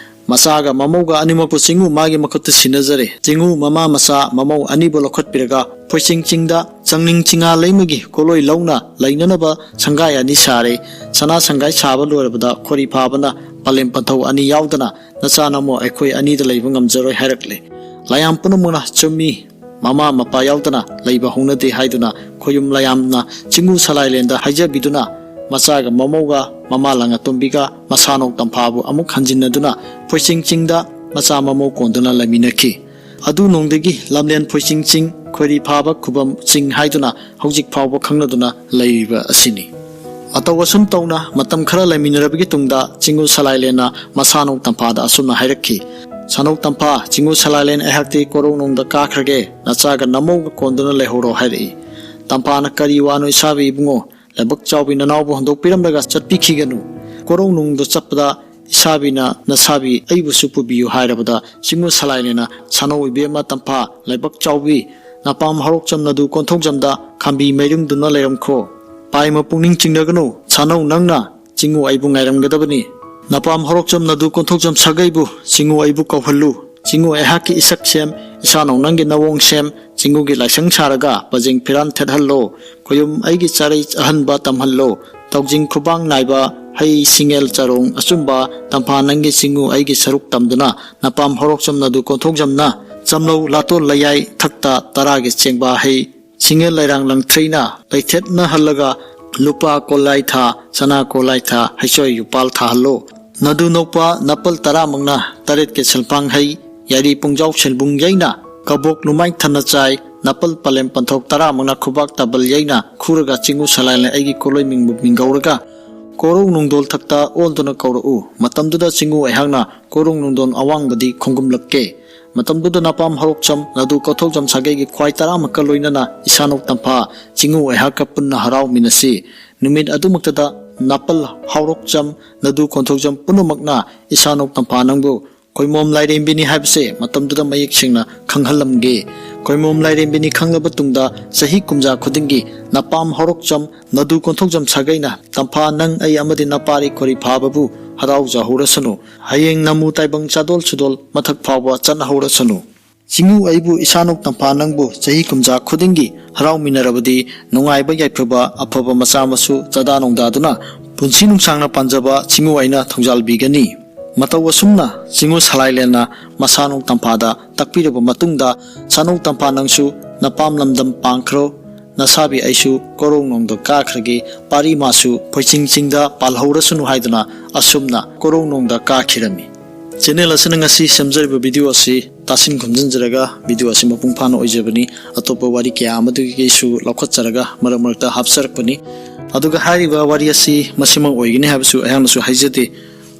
ꯃꯆꯥꯒ ꯃꯃꯧꯒ ꯑꯅꯤꯃꯛꯄꯨ ꯆꯤꯡꯉꯨ ꯃꯥꯒꯤ ꯃꯈꯨꯠꯇ ꯁꯤꯟꯅꯖꯔꯦ꯫ ꯆꯤꯡꯉꯨ ꯃꯃꯥ ꯃꯆꯥ ꯃꯃꯧ ꯑꯅꯤꯕꯨ ꯂꯧꯈꯠꯄꯤꯔꯒ ꯐꯣꯏꯆꯤꯡ ꯆꯤꯡꯗ ꯆꯪꯅꯤꯡ ꯆꯤꯉꯥ ꯂꯩꯃꯒꯤ ꯀꯣꯂꯣꯏ ꯂꯧꯅ ꯂꯩꯅꯅꯕ ꯁꯪꯒꯥꯏ ꯑꯅꯤ ꯁꯥꯔꯦ꯫ ꯁꯅꯥ ꯁꯪꯒꯥꯏ ꯁꯥꯕ ꯂꯣꯏꯔꯕꯗ ꯈꯣꯔꯤ ꯐꯥꯕꯅ ꯄꯂꯦꯝ ꯄꯟꯊꯧ ꯑꯅꯤ ꯌꯥꯎꯗꯅ "ꯅꯆꯥ ꯅꯃꯧ ꯑꯩꯈꯣꯏ ꯑꯅꯤꯗ ꯂꯩꯕ ꯉꯝꯖꯔꯣꯏ" ꯍꯥꯏꯔꯛꯂꯦ꯫ ꯂꯥꯌꯥꯝ ꯄꯨꯝꯅꯃꯛꯅ "ꯆꯨꯝꯃꯤ, ꯃꯃꯥ ꯃꯄꯥ ꯌꯥꯎꯗꯅ ꯂꯩꯕ ꯍꯧꯅꯗꯦ" ꯍꯥꯏꯗꯨꯅ ꯈꯣꯌꯨꯝ ꯂꯥꯌꯥꯝꯅ ꯆꯤꯡꯉꯨ ꯁꯂꯥꯏꯂꯦꯟꯗ ꯍꯥꯏꯖꯕꯤꯗꯨꯅ ꯃꯆꯥꯒ ꯃꯃꯧꯒ ꯃꯃꯥ ꯂꯥꯡꯉꯇꯣꯝꯕꯤꯒ ꯃꯁꯥꯅꯧ ꯇꯝꯐꯥꯕꯨ ꯑꯃꯨꯛ ꯍꯟꯖꯤꯟꯅꯗꯨꯅ ꯐꯣꯏꯆꯤꯡ ꯆꯤꯡꯗ ꯃꯆꯥ ꯃꯃꯧ ꯀꯣꯟꯗꯨꯅ ꯂꯩꯃꯤꯟꯅꯈꯤ꯫ ꯑꯗꯨ ꯅꯣꯡꯗꯒꯤ ꯂꯝꯂꯦꯟ ꯐꯣꯏꯆꯤꯡ ꯆꯤꯡ, ꯈꯣꯏꯔꯤ ꯐꯥꯕ ꯈꯨꯕꯝ ꯆꯤꯡ ꯍꯥꯏꯗꯨꯅ ꯍꯧꯖꯤꯛ ꯐꯥꯎꯕ ꯈꯪꯅꯗꯨꯅ ꯂꯩꯔꯤꯕ ꯑꯁꯤꯅꯤ꯫ ꯃꯇꯧ ꯑꯁꯨꯝ ꯇꯧꯅ ꯃꯇꯝ ꯈꯔ ꯂꯩꯃꯤꯟꯅꯔꯕꯒꯤ ꯇꯨꯡꯗ ꯆꯤꯡꯉꯨ ꯁꯂꯥꯏꯂꯦꯟꯅ ꯃꯁꯥꯅꯧ ꯇꯝꯐꯥꯗ ꯑꯁꯨꯝꯅ ꯍꯥꯏꯔꯛꯈꯤ, "ꯁꯥꯅꯧ ꯇꯝꯐꯥ, ꯆꯤꯡꯉꯨ ꯁꯂꯥꯏꯂꯦꯟ ꯑꯩꯍꯥꯛꯇꯤ ꯀꯣꯔꯧꯅꯨꯡꯗ ꯀꯥꯈ꯭ꯔꯒꯦ, ꯅꯆꯥꯒ ꯅꯃꯧꯒ ꯀꯣꯟꯗꯨꯅ ꯂꯩꯍꯧꯔꯣ" ꯍꯥꯏꯔꯛꯏ꯫ ꯇꯝꯐꯥꯅ, "ꯀꯔꯤ ꯋꯥꯅꯣ ꯏꯁꯥꯕꯤ ꯏꯕꯨꯡꯉꯣ? ꯂꯥꯏꯕꯛ ꯆꯥꯎꯕꯤ ꯅꯅꯥꯎꯕꯨ ꯍꯟꯗꯣꯛꯄꯤꯔꯝꯂꯒ ꯆꯠꯄꯤꯈꯤꯒꯅꯨ꯫ ꯀꯣꯔꯧꯅꯨꯡꯗ ꯆꯠꯄꯗ ꯏꯁꯥꯕꯤꯅ ꯅꯁꯥꯕꯤ ꯑꯩꯕꯨꯁꯨ ꯄꯨꯕꯤꯌꯨ" ꯍꯥꯏꯔꯕꯗ ꯆꯤꯡꯉꯨ ꯁꯂꯥꯏꯂꯦꯟꯅ, "ꯁꯥꯅꯧ ꯏꯕꯦꯝꯃ ꯇꯝꯐꯥ, ꯂꯥꯏꯕꯛ ꯆꯥꯎꯕꯤ, ꯅꯄꯥꯝ ꯍꯧꯔꯣꯛꯆꯝ ꯅꯗꯨ ꯀꯣꯟꯊꯧꯖꯝꯗ ꯈꯥꯝꯕꯤ ꯃꯩꯔꯨꯝꯗꯨꯅ ꯂꯩꯔꯝꯈꯣ꯫ ꯄꯥꯏꯃ ꯄꯨꯛꯅꯤꯡ ꯆꯤꯡꯅꯒꯅꯨ, ꯁꯥꯅꯧ ꯅꯪꯅ ꯆꯤꯡꯉꯨ ꯑꯩꯕꯨ ꯉꯥꯏꯔꯝꯒꯗꯕꯅꯤ꯫ ꯅꯄꯥꯝ ꯍꯧꯔꯣꯛꯆꯝ ꯅꯗꯨ ꯀꯣꯟꯊꯧꯖꯝ ꯁꯥꯒꯩꯕꯨ ꯆꯤꯡꯉꯨ ꯑꯩꯕꯨ ꯀꯧꯍꯜꯂꯨ꯫ ꯆꯤꯡꯉꯨ ꯑꯩꯍꯥꯛꯀꯤ ꯏꯁꯛ ꯁꯦꯝ, ꯏꯁꯥꯅꯧ ꯅꯪꯒꯤ ꯅꯋꯣꯡ ꯁꯦꯝ, ꯆꯤꯡꯉꯨꯒꯤ ꯂꯥꯏꯁꯪ ꯁꯥꯔꯒ ꯄꯖꯦꯡ ꯐꯤꯔꯥꯟ ꯊꯦꯠꯍꯜꯂꯣ꯫ ꯈꯣꯌꯨꯝ ꯑꯩꯒꯤ ꯆꯥꯔꯩ ꯑꯍꯟꯕ ꯇꯝꯍꯜꯂꯣ꯫ ꯇꯧꯖꯤꯡ ꯈꯨꯕꯥꯡ ꯅꯥꯏꯕ ꯍꯩ ꯁꯤꯡꯉꯦꯜ ꯆꯔꯣꯡ ꯑꯆꯨꯝꯕ ꯇꯝꯐꯥ ꯅꯪꯒꯤ ꯆꯤꯡꯉꯨ ꯑꯩꯒꯤ ꯁꯔꯨꯛ ꯇꯝꯗꯨꯅ ꯅꯄꯥꯝ ꯍꯧꯔꯣꯛꯆꯝ ꯅꯗꯨ ꯀꯣꯟꯊꯧꯖꯝꯅ ꯆꯝꯂꯧ ꯂꯥꯇꯣꯜ ꯂꯌꯥꯏ ꯊꯛꯇ ꯇꯔꯥꯒꯤ ꯆꯦꯡꯕ ꯍꯩ ꯁꯤꯡꯉꯦꯜ ꯂꯩꯔꯥꯡ ꯂꯪꯊ꯭ꯔꯩꯅ ꯂꯩꯊꯦꯠꯅꯍꯜꯂꯒ ꯂꯨꯄꯥ ꯀꯣꯂꯥꯏ ꯊꯥ, ꯁꯅꯥ ꯀꯣꯂꯥꯏ ꯊꯥ, ꯍꯩꯁꯣꯏ ꯌꯨꯄꯥꯜ ꯊꯥꯍꯜꯂꯣ꯫ ꯅꯗꯨ ꯅꯣꯛꯄ ꯅꯥꯄꯜ ꯇꯔꯥꯃꯛꯅ ꯇꯔꯦꯠꯀꯤ ꯁꯦꯜꯐꯥꯡ ꯍꯩ, ꯌꯥꯏꯔꯤ ꯄꯨꯡꯖꯥꯎ ꯁꯦꯜꯕꯨꯡ ꯌꯩꯅ, ꯀꯕꯣꯛ ꯂꯨꯃꯥꯏ ꯊꯟꯅ ꯆꯥꯏ, ꯅꯥꯄꯜ ꯄꯂꯦꯝ ꯄꯟꯊꯧ ꯇꯔꯥꯃꯛꯅ ꯈꯨꯕꯥꯛ ꯇꯥꯕꯜ ꯌꯩꯅ ꯈꯨꯔꯒ ꯆꯤꯡꯉꯨ ꯁꯂꯥꯏꯅ ꯑꯩꯒꯤ ꯀꯣꯂꯣꯏ ꯃꯤꯡꯕꯨ ꯃꯤꯡꯒꯧꯔꯒ ꯀꯣꯔꯧ ꯅꯨꯡꯗꯣꯜ ꯊꯛꯇ ꯑꯣꯟꯗꯨꯅ ꯀꯧꯔꯛꯎ꯫ ꯃꯇꯝꯗꯨꯗ ꯆꯤꯡꯉꯨ ꯑꯩꯍꯥꯛꯅ ꯀꯣꯔꯧ ꯅꯨꯡꯗꯣꯜ ꯑꯋꯥꯡꯕꯗꯤ ꯈꯣꯡꯒꯨꯝꯂꯛꯀꯦ꯫ ꯃꯇꯝꯗꯨꯗ ꯅꯄꯥꯝ ꯍꯧꯔꯣꯛꯆꯝ ꯅꯗꯨ ꯀꯣꯊꯧꯖꯝ ꯁꯥꯒꯩꯒꯤ ꯈ꯭ꯋꯥꯏ ꯇꯔꯥꯃꯛꯀ ꯂꯣꯏꯅꯅ ꯏꯁꯥꯅꯧ ꯇꯝꯐꯥ ꯆꯤꯡꯉꯨ ꯑꯩꯍꯥꯛꯀ ꯄꯨꯟꯅ ꯍꯔꯥꯎꯃꯤꯟꯅꯁꯤ꯫ ꯅꯨꯃꯤꯠ ꯑꯗꯨꯃꯛꯇꯗ ꯅꯥꯄꯜ ꯍꯧꯔꯣꯛꯆꯝ ꯅꯗꯨ ꯀꯣꯟꯊꯧꯖꯝ ꯄꯨꯝꯅꯃꯛꯅ ꯏꯁꯥꯅꯧ ꯇꯝꯐꯥ ꯅꯪꯕꯨ ꯈꯣꯏꯃꯣꯝ ꯂꯥꯏꯔꯦꯝꯕꯤꯅꯤ ꯍꯥꯏꯕꯁꯦ ꯃꯇꯝꯗꯨꯗ ꯃꯌꯦꯛ ꯁꯦꯡꯅ ꯈꯪꯍꯜꯂꯝꯒꯦ꯫ ꯈꯣꯏꯃꯣꯝ ꯂꯥꯏꯔꯦꯝꯕꯤꯅꯤ ꯈꯪꯂꯕ ꯇꯨꯡꯗ ꯆꯍꯤ ꯀꯨꯝꯖꯥ ꯈꯨꯗꯤꯡꯒꯤ ꯅꯄꯥꯝ ꯍꯧꯔꯣꯛꯆꯝ ꯅꯗꯨ ꯀꯣꯟꯊꯧꯖꯝ ꯁꯥꯒꯩꯅ ꯇꯝꯐꯥ ꯅꯪ ꯑꯩ ꯑꯃꯗꯤ ꯅꯄꯥꯔꯤ ꯈꯣꯔꯤ ꯐꯥꯕꯕꯨ ꯍꯔꯥꯎꯖꯍꯧꯔꯁꯅꯨ꯫ ꯍꯌꯦꯡ ꯅꯃꯨ ꯇꯥꯏꯕꯪ ꯆꯥꯗꯣꯜ ꯁꯨꯗꯣꯜ ꯃꯊꯛ ꯐꯥꯎꯕ ꯆꯠꯅꯍꯧꯔꯁꯅꯨ꯫ ꯆꯤꯡꯉꯨ ꯑꯩꯕꯨ ꯏꯁꯥꯅꯧ ꯇꯝꯐꯥ ꯅꯪꯕꯨ ꯆꯍꯤ ꯀꯨꯝꯖꯥ ꯈꯨꯗꯤꯡꯒꯤ ꯍꯔꯥꯎꯃꯤꯟꯅꯔꯕꯗꯤ ꯅꯨꯡꯉꯥꯏꯕ ꯌꯥꯏꯐꯕ ꯑꯐꯕ ꯃꯆꯥ ꯃꯁꯨ ꯆꯥꯗꯥ ꯅꯣꯡꯗꯥꯗꯨꯅ ꯄꯨꯟꯁꯤ ꯅꯨꯡꯁꯥꯡꯅ ꯄꯥꯟꯖꯕ ꯆꯤꯡꯉꯨ ꯑꯩꯅ ꯊꯧꯖꯥꯜꯕꯤꯒꯅꯤ꯫ ꯃꯇꯧ ꯑꯁꯨꯝꯅ ꯆꯤꯡꯉꯨ ꯁꯂꯥꯏꯂꯦꯟꯅ ꯃꯁꯥꯅꯧ ꯇꯝꯐꯥꯗ ꯇꯥꯛꯄꯤꯔꯕ ꯃꯇꯨꯡꯗ ꯁꯥꯅꯧ ꯇꯝꯐꯥ ꯅꯪꯁꯨ ꯅꯄꯥꯝ ꯂꯝꯗꯝ ꯄꯥꯡꯈ꯭ꯔꯣ꯫ ꯅꯁꯥꯕꯤ ꯑꯩꯁꯨ ꯀꯣꯔꯧꯅꯨꯡꯗ ꯀꯥꯈ꯭ꯔꯒꯦ꯫ ꯄꯥꯔꯤ ꯃꯥꯁꯨ ꯈꯣꯏꯆꯤꯡ ꯆꯤꯡꯗ ꯄꯥꯜꯍꯧꯔꯁꯅꯨ ꯍꯥꯏꯗꯨꯅ ꯑꯁꯨꯝꯅ ꯀꯣꯔꯧꯅꯨꯡꯗ ꯀꯥꯈꯤꯔꯝꯃꯤ꯫ ꯆꯦꯅꯦꯜ ꯑꯁꯤꯅ ꯉꯁꯤ ꯁꯦꯝꯖꯔꯤꯕ ꯚꯤꯗꯤꯑꯣ ꯑꯁꯤ ꯇꯥꯁꯤꯟ ꯈꯣꯝꯖꯤꯟꯖꯔꯒ ꯚꯤꯗꯤꯑꯣ ꯑꯁꯤ ꯃꯄꯨꯡ ꯐꯥꯅ ꯑꯣꯏꯖꯕꯅꯤ꯫ ꯑꯇꯣꯞꯄ ꯋꯥꯔꯤ ꯀꯌꯥ ꯑꯃꯗꯨꯒꯤꯁꯨ ꯂꯧꯈꯠꯆꯔꯒ ꯃꯔꯛ ꯃꯔꯛꯇ ꯍꯥꯞꯆꯔꯛꯄꯅꯤ꯫ ꯑꯗꯨꯒ ꯍꯥꯏꯔꯤꯕ ꯋꯥꯔꯤ ꯑꯁꯤ ꯃꯁꯤꯃꯛ ꯑꯣꯏꯒꯅꯤ ꯍꯥꯏꯕꯁꯨ ꯑꯩꯍꯥꯛꯅꯁꯨ ꯍꯥꯏꯖꯗꯦ꯫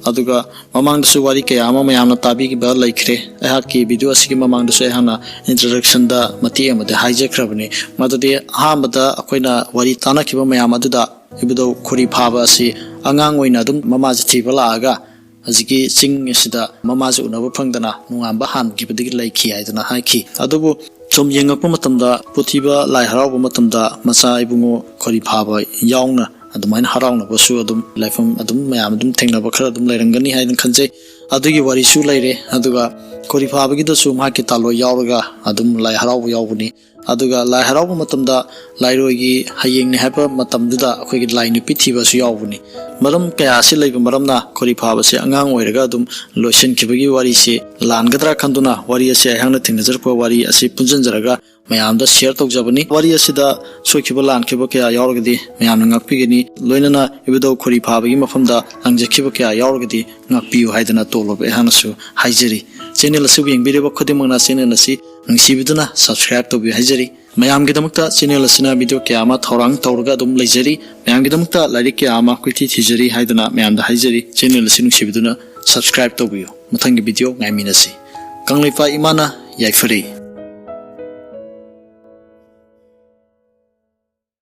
ꯑꯗꯨꯒ ꯃꯃꯥꯡꯗꯁꯨ ꯋꯥꯔꯤ ꯀꯌꯥ ꯑꯃ ꯃꯌꯥꯝꯅ ꯇꯥꯕꯤꯈꯤꯕ ꯂꯩꯈ꯭ꯔꯦ꯫ ꯑꯩꯍꯥꯛꯀꯤ ꯚꯤꯗꯤꯑꯣ ꯑꯁꯤꯒꯤ ꯃꯃꯥꯡꯗꯁꯨ ꯑꯩꯍꯥꯛꯅ ꯏꯟꯇ꯭ꯔꯗꯛꯁꯟꯗ ꯃꯇꯦꯛ ꯑꯃꯗꯤ ꯍꯥꯏꯖꯈ꯭ꯔꯕꯅꯤ꯫ ꯃꯗꯨꯗꯤ ꯑꯍꯥꯟꯕꯗ ꯑꯩꯈꯣꯏꯅ ꯋꯥꯔꯤ ꯇꯥꯟꯅꯈꯤꯕ ꯃꯌꯥꯝ ꯑꯗꯨꯗ ꯏꯕꯨꯙꯧ ꯈꯣꯔꯤ ꯐꯥꯕ ꯑꯁꯤ ꯑꯉꯥꯡ ꯑꯣꯏꯅ ꯑꯗꯨꯝ ꯃꯃꯥꯁꯦ ꯊꯤꯕ ꯂꯥꯛꯑꯒ ꯍꯧꯖꯤꯛꯀꯤ ꯆꯤꯡ ꯑꯁꯤꯗ ꯃꯃꯥꯁꯦ ꯎꯅꯕ ꯐꯪꯗꯅ ꯅꯣꯡꯉꯥꯟꯕ ꯍꯥꯟꯈꯤꯕꯗꯒꯤ ꯂꯩꯈꯤ ꯍꯥꯏꯗꯅ ꯍꯥꯏꯈꯤ꯫ ꯑꯗꯨꯕꯨ ꯁꯨꯝ ꯌꯦꯡꯉꯛꯄ ꯃꯇꯝꯗ ꯄꯨꯊꯤꯕ ꯂꯥꯏ ꯍꯔꯥꯎꯕ ꯃꯇꯝꯗ ꯃꯆꯥ ꯏꯕꯨꯡꯉꯣ ꯈꯣꯔꯤ ꯐꯥꯕ ꯌꯥꯎꯅ ꯑꯗꯨꯃꯥꯏꯅ ꯍꯔꯥꯎꯅꯕꯁꯨ ꯑꯗꯨꯝ ꯂꯥꯏꯐꯝ ꯑꯗꯨꯝ ꯃꯌꯥꯝ ꯑꯗꯨꯝ ꯊꯦꯡꯅꯕ ꯈꯔ ꯑꯗꯨꯝ ꯂꯩꯔꯝꯒꯅꯤ ꯍꯥꯏꯅ ꯈꯟꯖꯩ꯫ ꯑꯗꯨꯒꯤ ꯋꯥꯔꯤꯁꯨ ꯂꯩꯔꯦ꯫ ꯑꯗꯨꯒ ꯈꯣꯔꯤ ꯐꯥꯕꯒꯤꯗꯁꯨ ꯃꯍꯥꯛꯀꯤ ꯇꯥꯂꯣꯏ ꯌꯥꯎꯔꯒ ꯑꯗꯨꯝ ꯂꯥꯏ ꯍꯔꯥꯎꯕ ꯌꯥꯎꯕꯅꯤ꯫ ꯑꯗꯨꯒ ꯂꯥꯏ ꯍꯔꯥꯎꯕ ꯃꯇꯝꯗ ꯂꯥꯏꯔꯣꯏꯒꯤ ꯍꯌꯦꯡꯅꯤ ꯍꯥꯏꯕ ꯃꯇꯝꯗꯨꯗ ꯑꯩꯈꯣꯏꯒꯤ ꯂꯥꯏ ꯅꯨꯄꯤ ꯊꯤꯕꯁꯨ ꯌꯥꯎꯕꯅꯤ꯫ ꯃꯔꯝ ꯀꯌꯥ ꯑꯁꯤ ꯂꯩꯕ ꯃꯔꯝꯅ ꯈꯣꯔꯤ ꯐꯥꯕꯁꯦ ꯑꯉꯥꯡ ꯑꯣꯏꯔꯒ ꯑꯗꯨꯝ ꯂꯣꯏꯁꯤꯟꯈꯤꯕꯒꯤ ꯋꯥꯔꯤꯁꯦ ꯂꯥꯟꯒꯗ꯭ꯔꯥ ꯈꯟꯗꯨꯅ ꯋꯥꯔꯤ ꯑꯁꯦ ꯑꯩꯍꯥꯛꯅ ꯊꯦꯡꯅꯖꯔꯛꯄ ꯋꯥꯔꯤ ꯑꯁꯤ ꯄꯨꯟꯁꯤꯟꯖꯔꯒ ꯃꯌꯥꯝꯗ ꯁꯤꯌꯔ ꯇꯧꯖꯕꯅꯤ꯫ ꯋꯥꯔꯤ ꯑꯁꯤꯗ ꯁꯣꯏꯈꯤꯕ ꯂꯥꯟꯈꯤꯕ ꯀꯌꯥ ꯌꯥꯎꯔꯒꯗꯤ ꯃꯌꯥꯝꯅ ꯉꯥꯛꯄꯤꯒꯅꯤ꯫ ꯂꯣꯏꯅꯅ ꯏꯕꯨꯙꯧ ꯈꯣꯔꯤ ꯐꯥꯕꯒꯤ ꯃꯐꯝꯗ ꯂꯪꯖꯈꯤꯕ ꯀꯌꯥ ꯌꯥꯎꯔꯒꯗꯤ ꯉꯥꯛꯄꯤꯌꯨ ꯍꯥꯏꯗꯅ ꯇꯣꯜꯂꯕ ꯑꯩꯍꯥꯛꯅꯁꯨ ꯍꯥꯏꯖꯔꯤ꯫ ꯆꯦꯅꯦꯜ ꯑꯁꯤꯕꯨ ꯌꯦꯡꯕꯤꯔꯤꯕ ꯈꯨꯗꯤꯡꯃꯛꯅ ꯆꯦꯅꯦꯜ ꯑꯁꯤ ꯅꯨꯡꯁꯤꯕꯤꯗꯨꯅ ꯁꯕꯁꯀ꯭ꯔꯥꯏꯕ ꯇꯧꯕꯤꯌꯨ ꯍꯥꯏꯖꯔꯤ꯫ ꯃꯌꯥꯝꯒꯤꯗꯃꯛꯇ ꯆꯦꯅꯦꯜ ꯑꯁꯤꯅ ꯚꯤꯗꯤꯑꯣ ꯀꯌꯥ ꯑꯃ ꯊꯧꯔꯥꯡ ꯇꯧꯔꯒ ꯑꯗꯨꯝ ꯂꯩꯖꯔꯤ꯫ ꯃꯌꯥꯝꯒꯤꯗꯃꯛꯇ ꯂꯥꯏꯔꯤꯛ ꯀꯌꯥ ꯑꯃ ꯀꯣꯏꯊꯤ ꯊꯤꯖꯔꯤ ꯍꯥꯏꯗꯨꯅ ꯃꯌꯥꯝꯗ ꯍꯥꯏꯖꯔꯤ꯫ ꯆꯦꯅꯦꯜ ꯑꯁꯤ ꯅꯨꯡꯁꯤꯕꯤꯗꯨꯅ ꯁꯕꯁꯀ꯭ꯔꯥꯏꯕ ꯇꯧꯕꯤꯌꯨ꯫ ꯃꯊꯪꯒꯤ ꯚꯤꯗꯤꯑꯣ ꯉꯥꯏꯃꯤꯟꯅꯁꯤ꯫ ꯀꯪꯂꯩꯄꯥꯛ ꯏꯃꯥꯅ ꯌꯥꯏꯐꯔꯦ꯫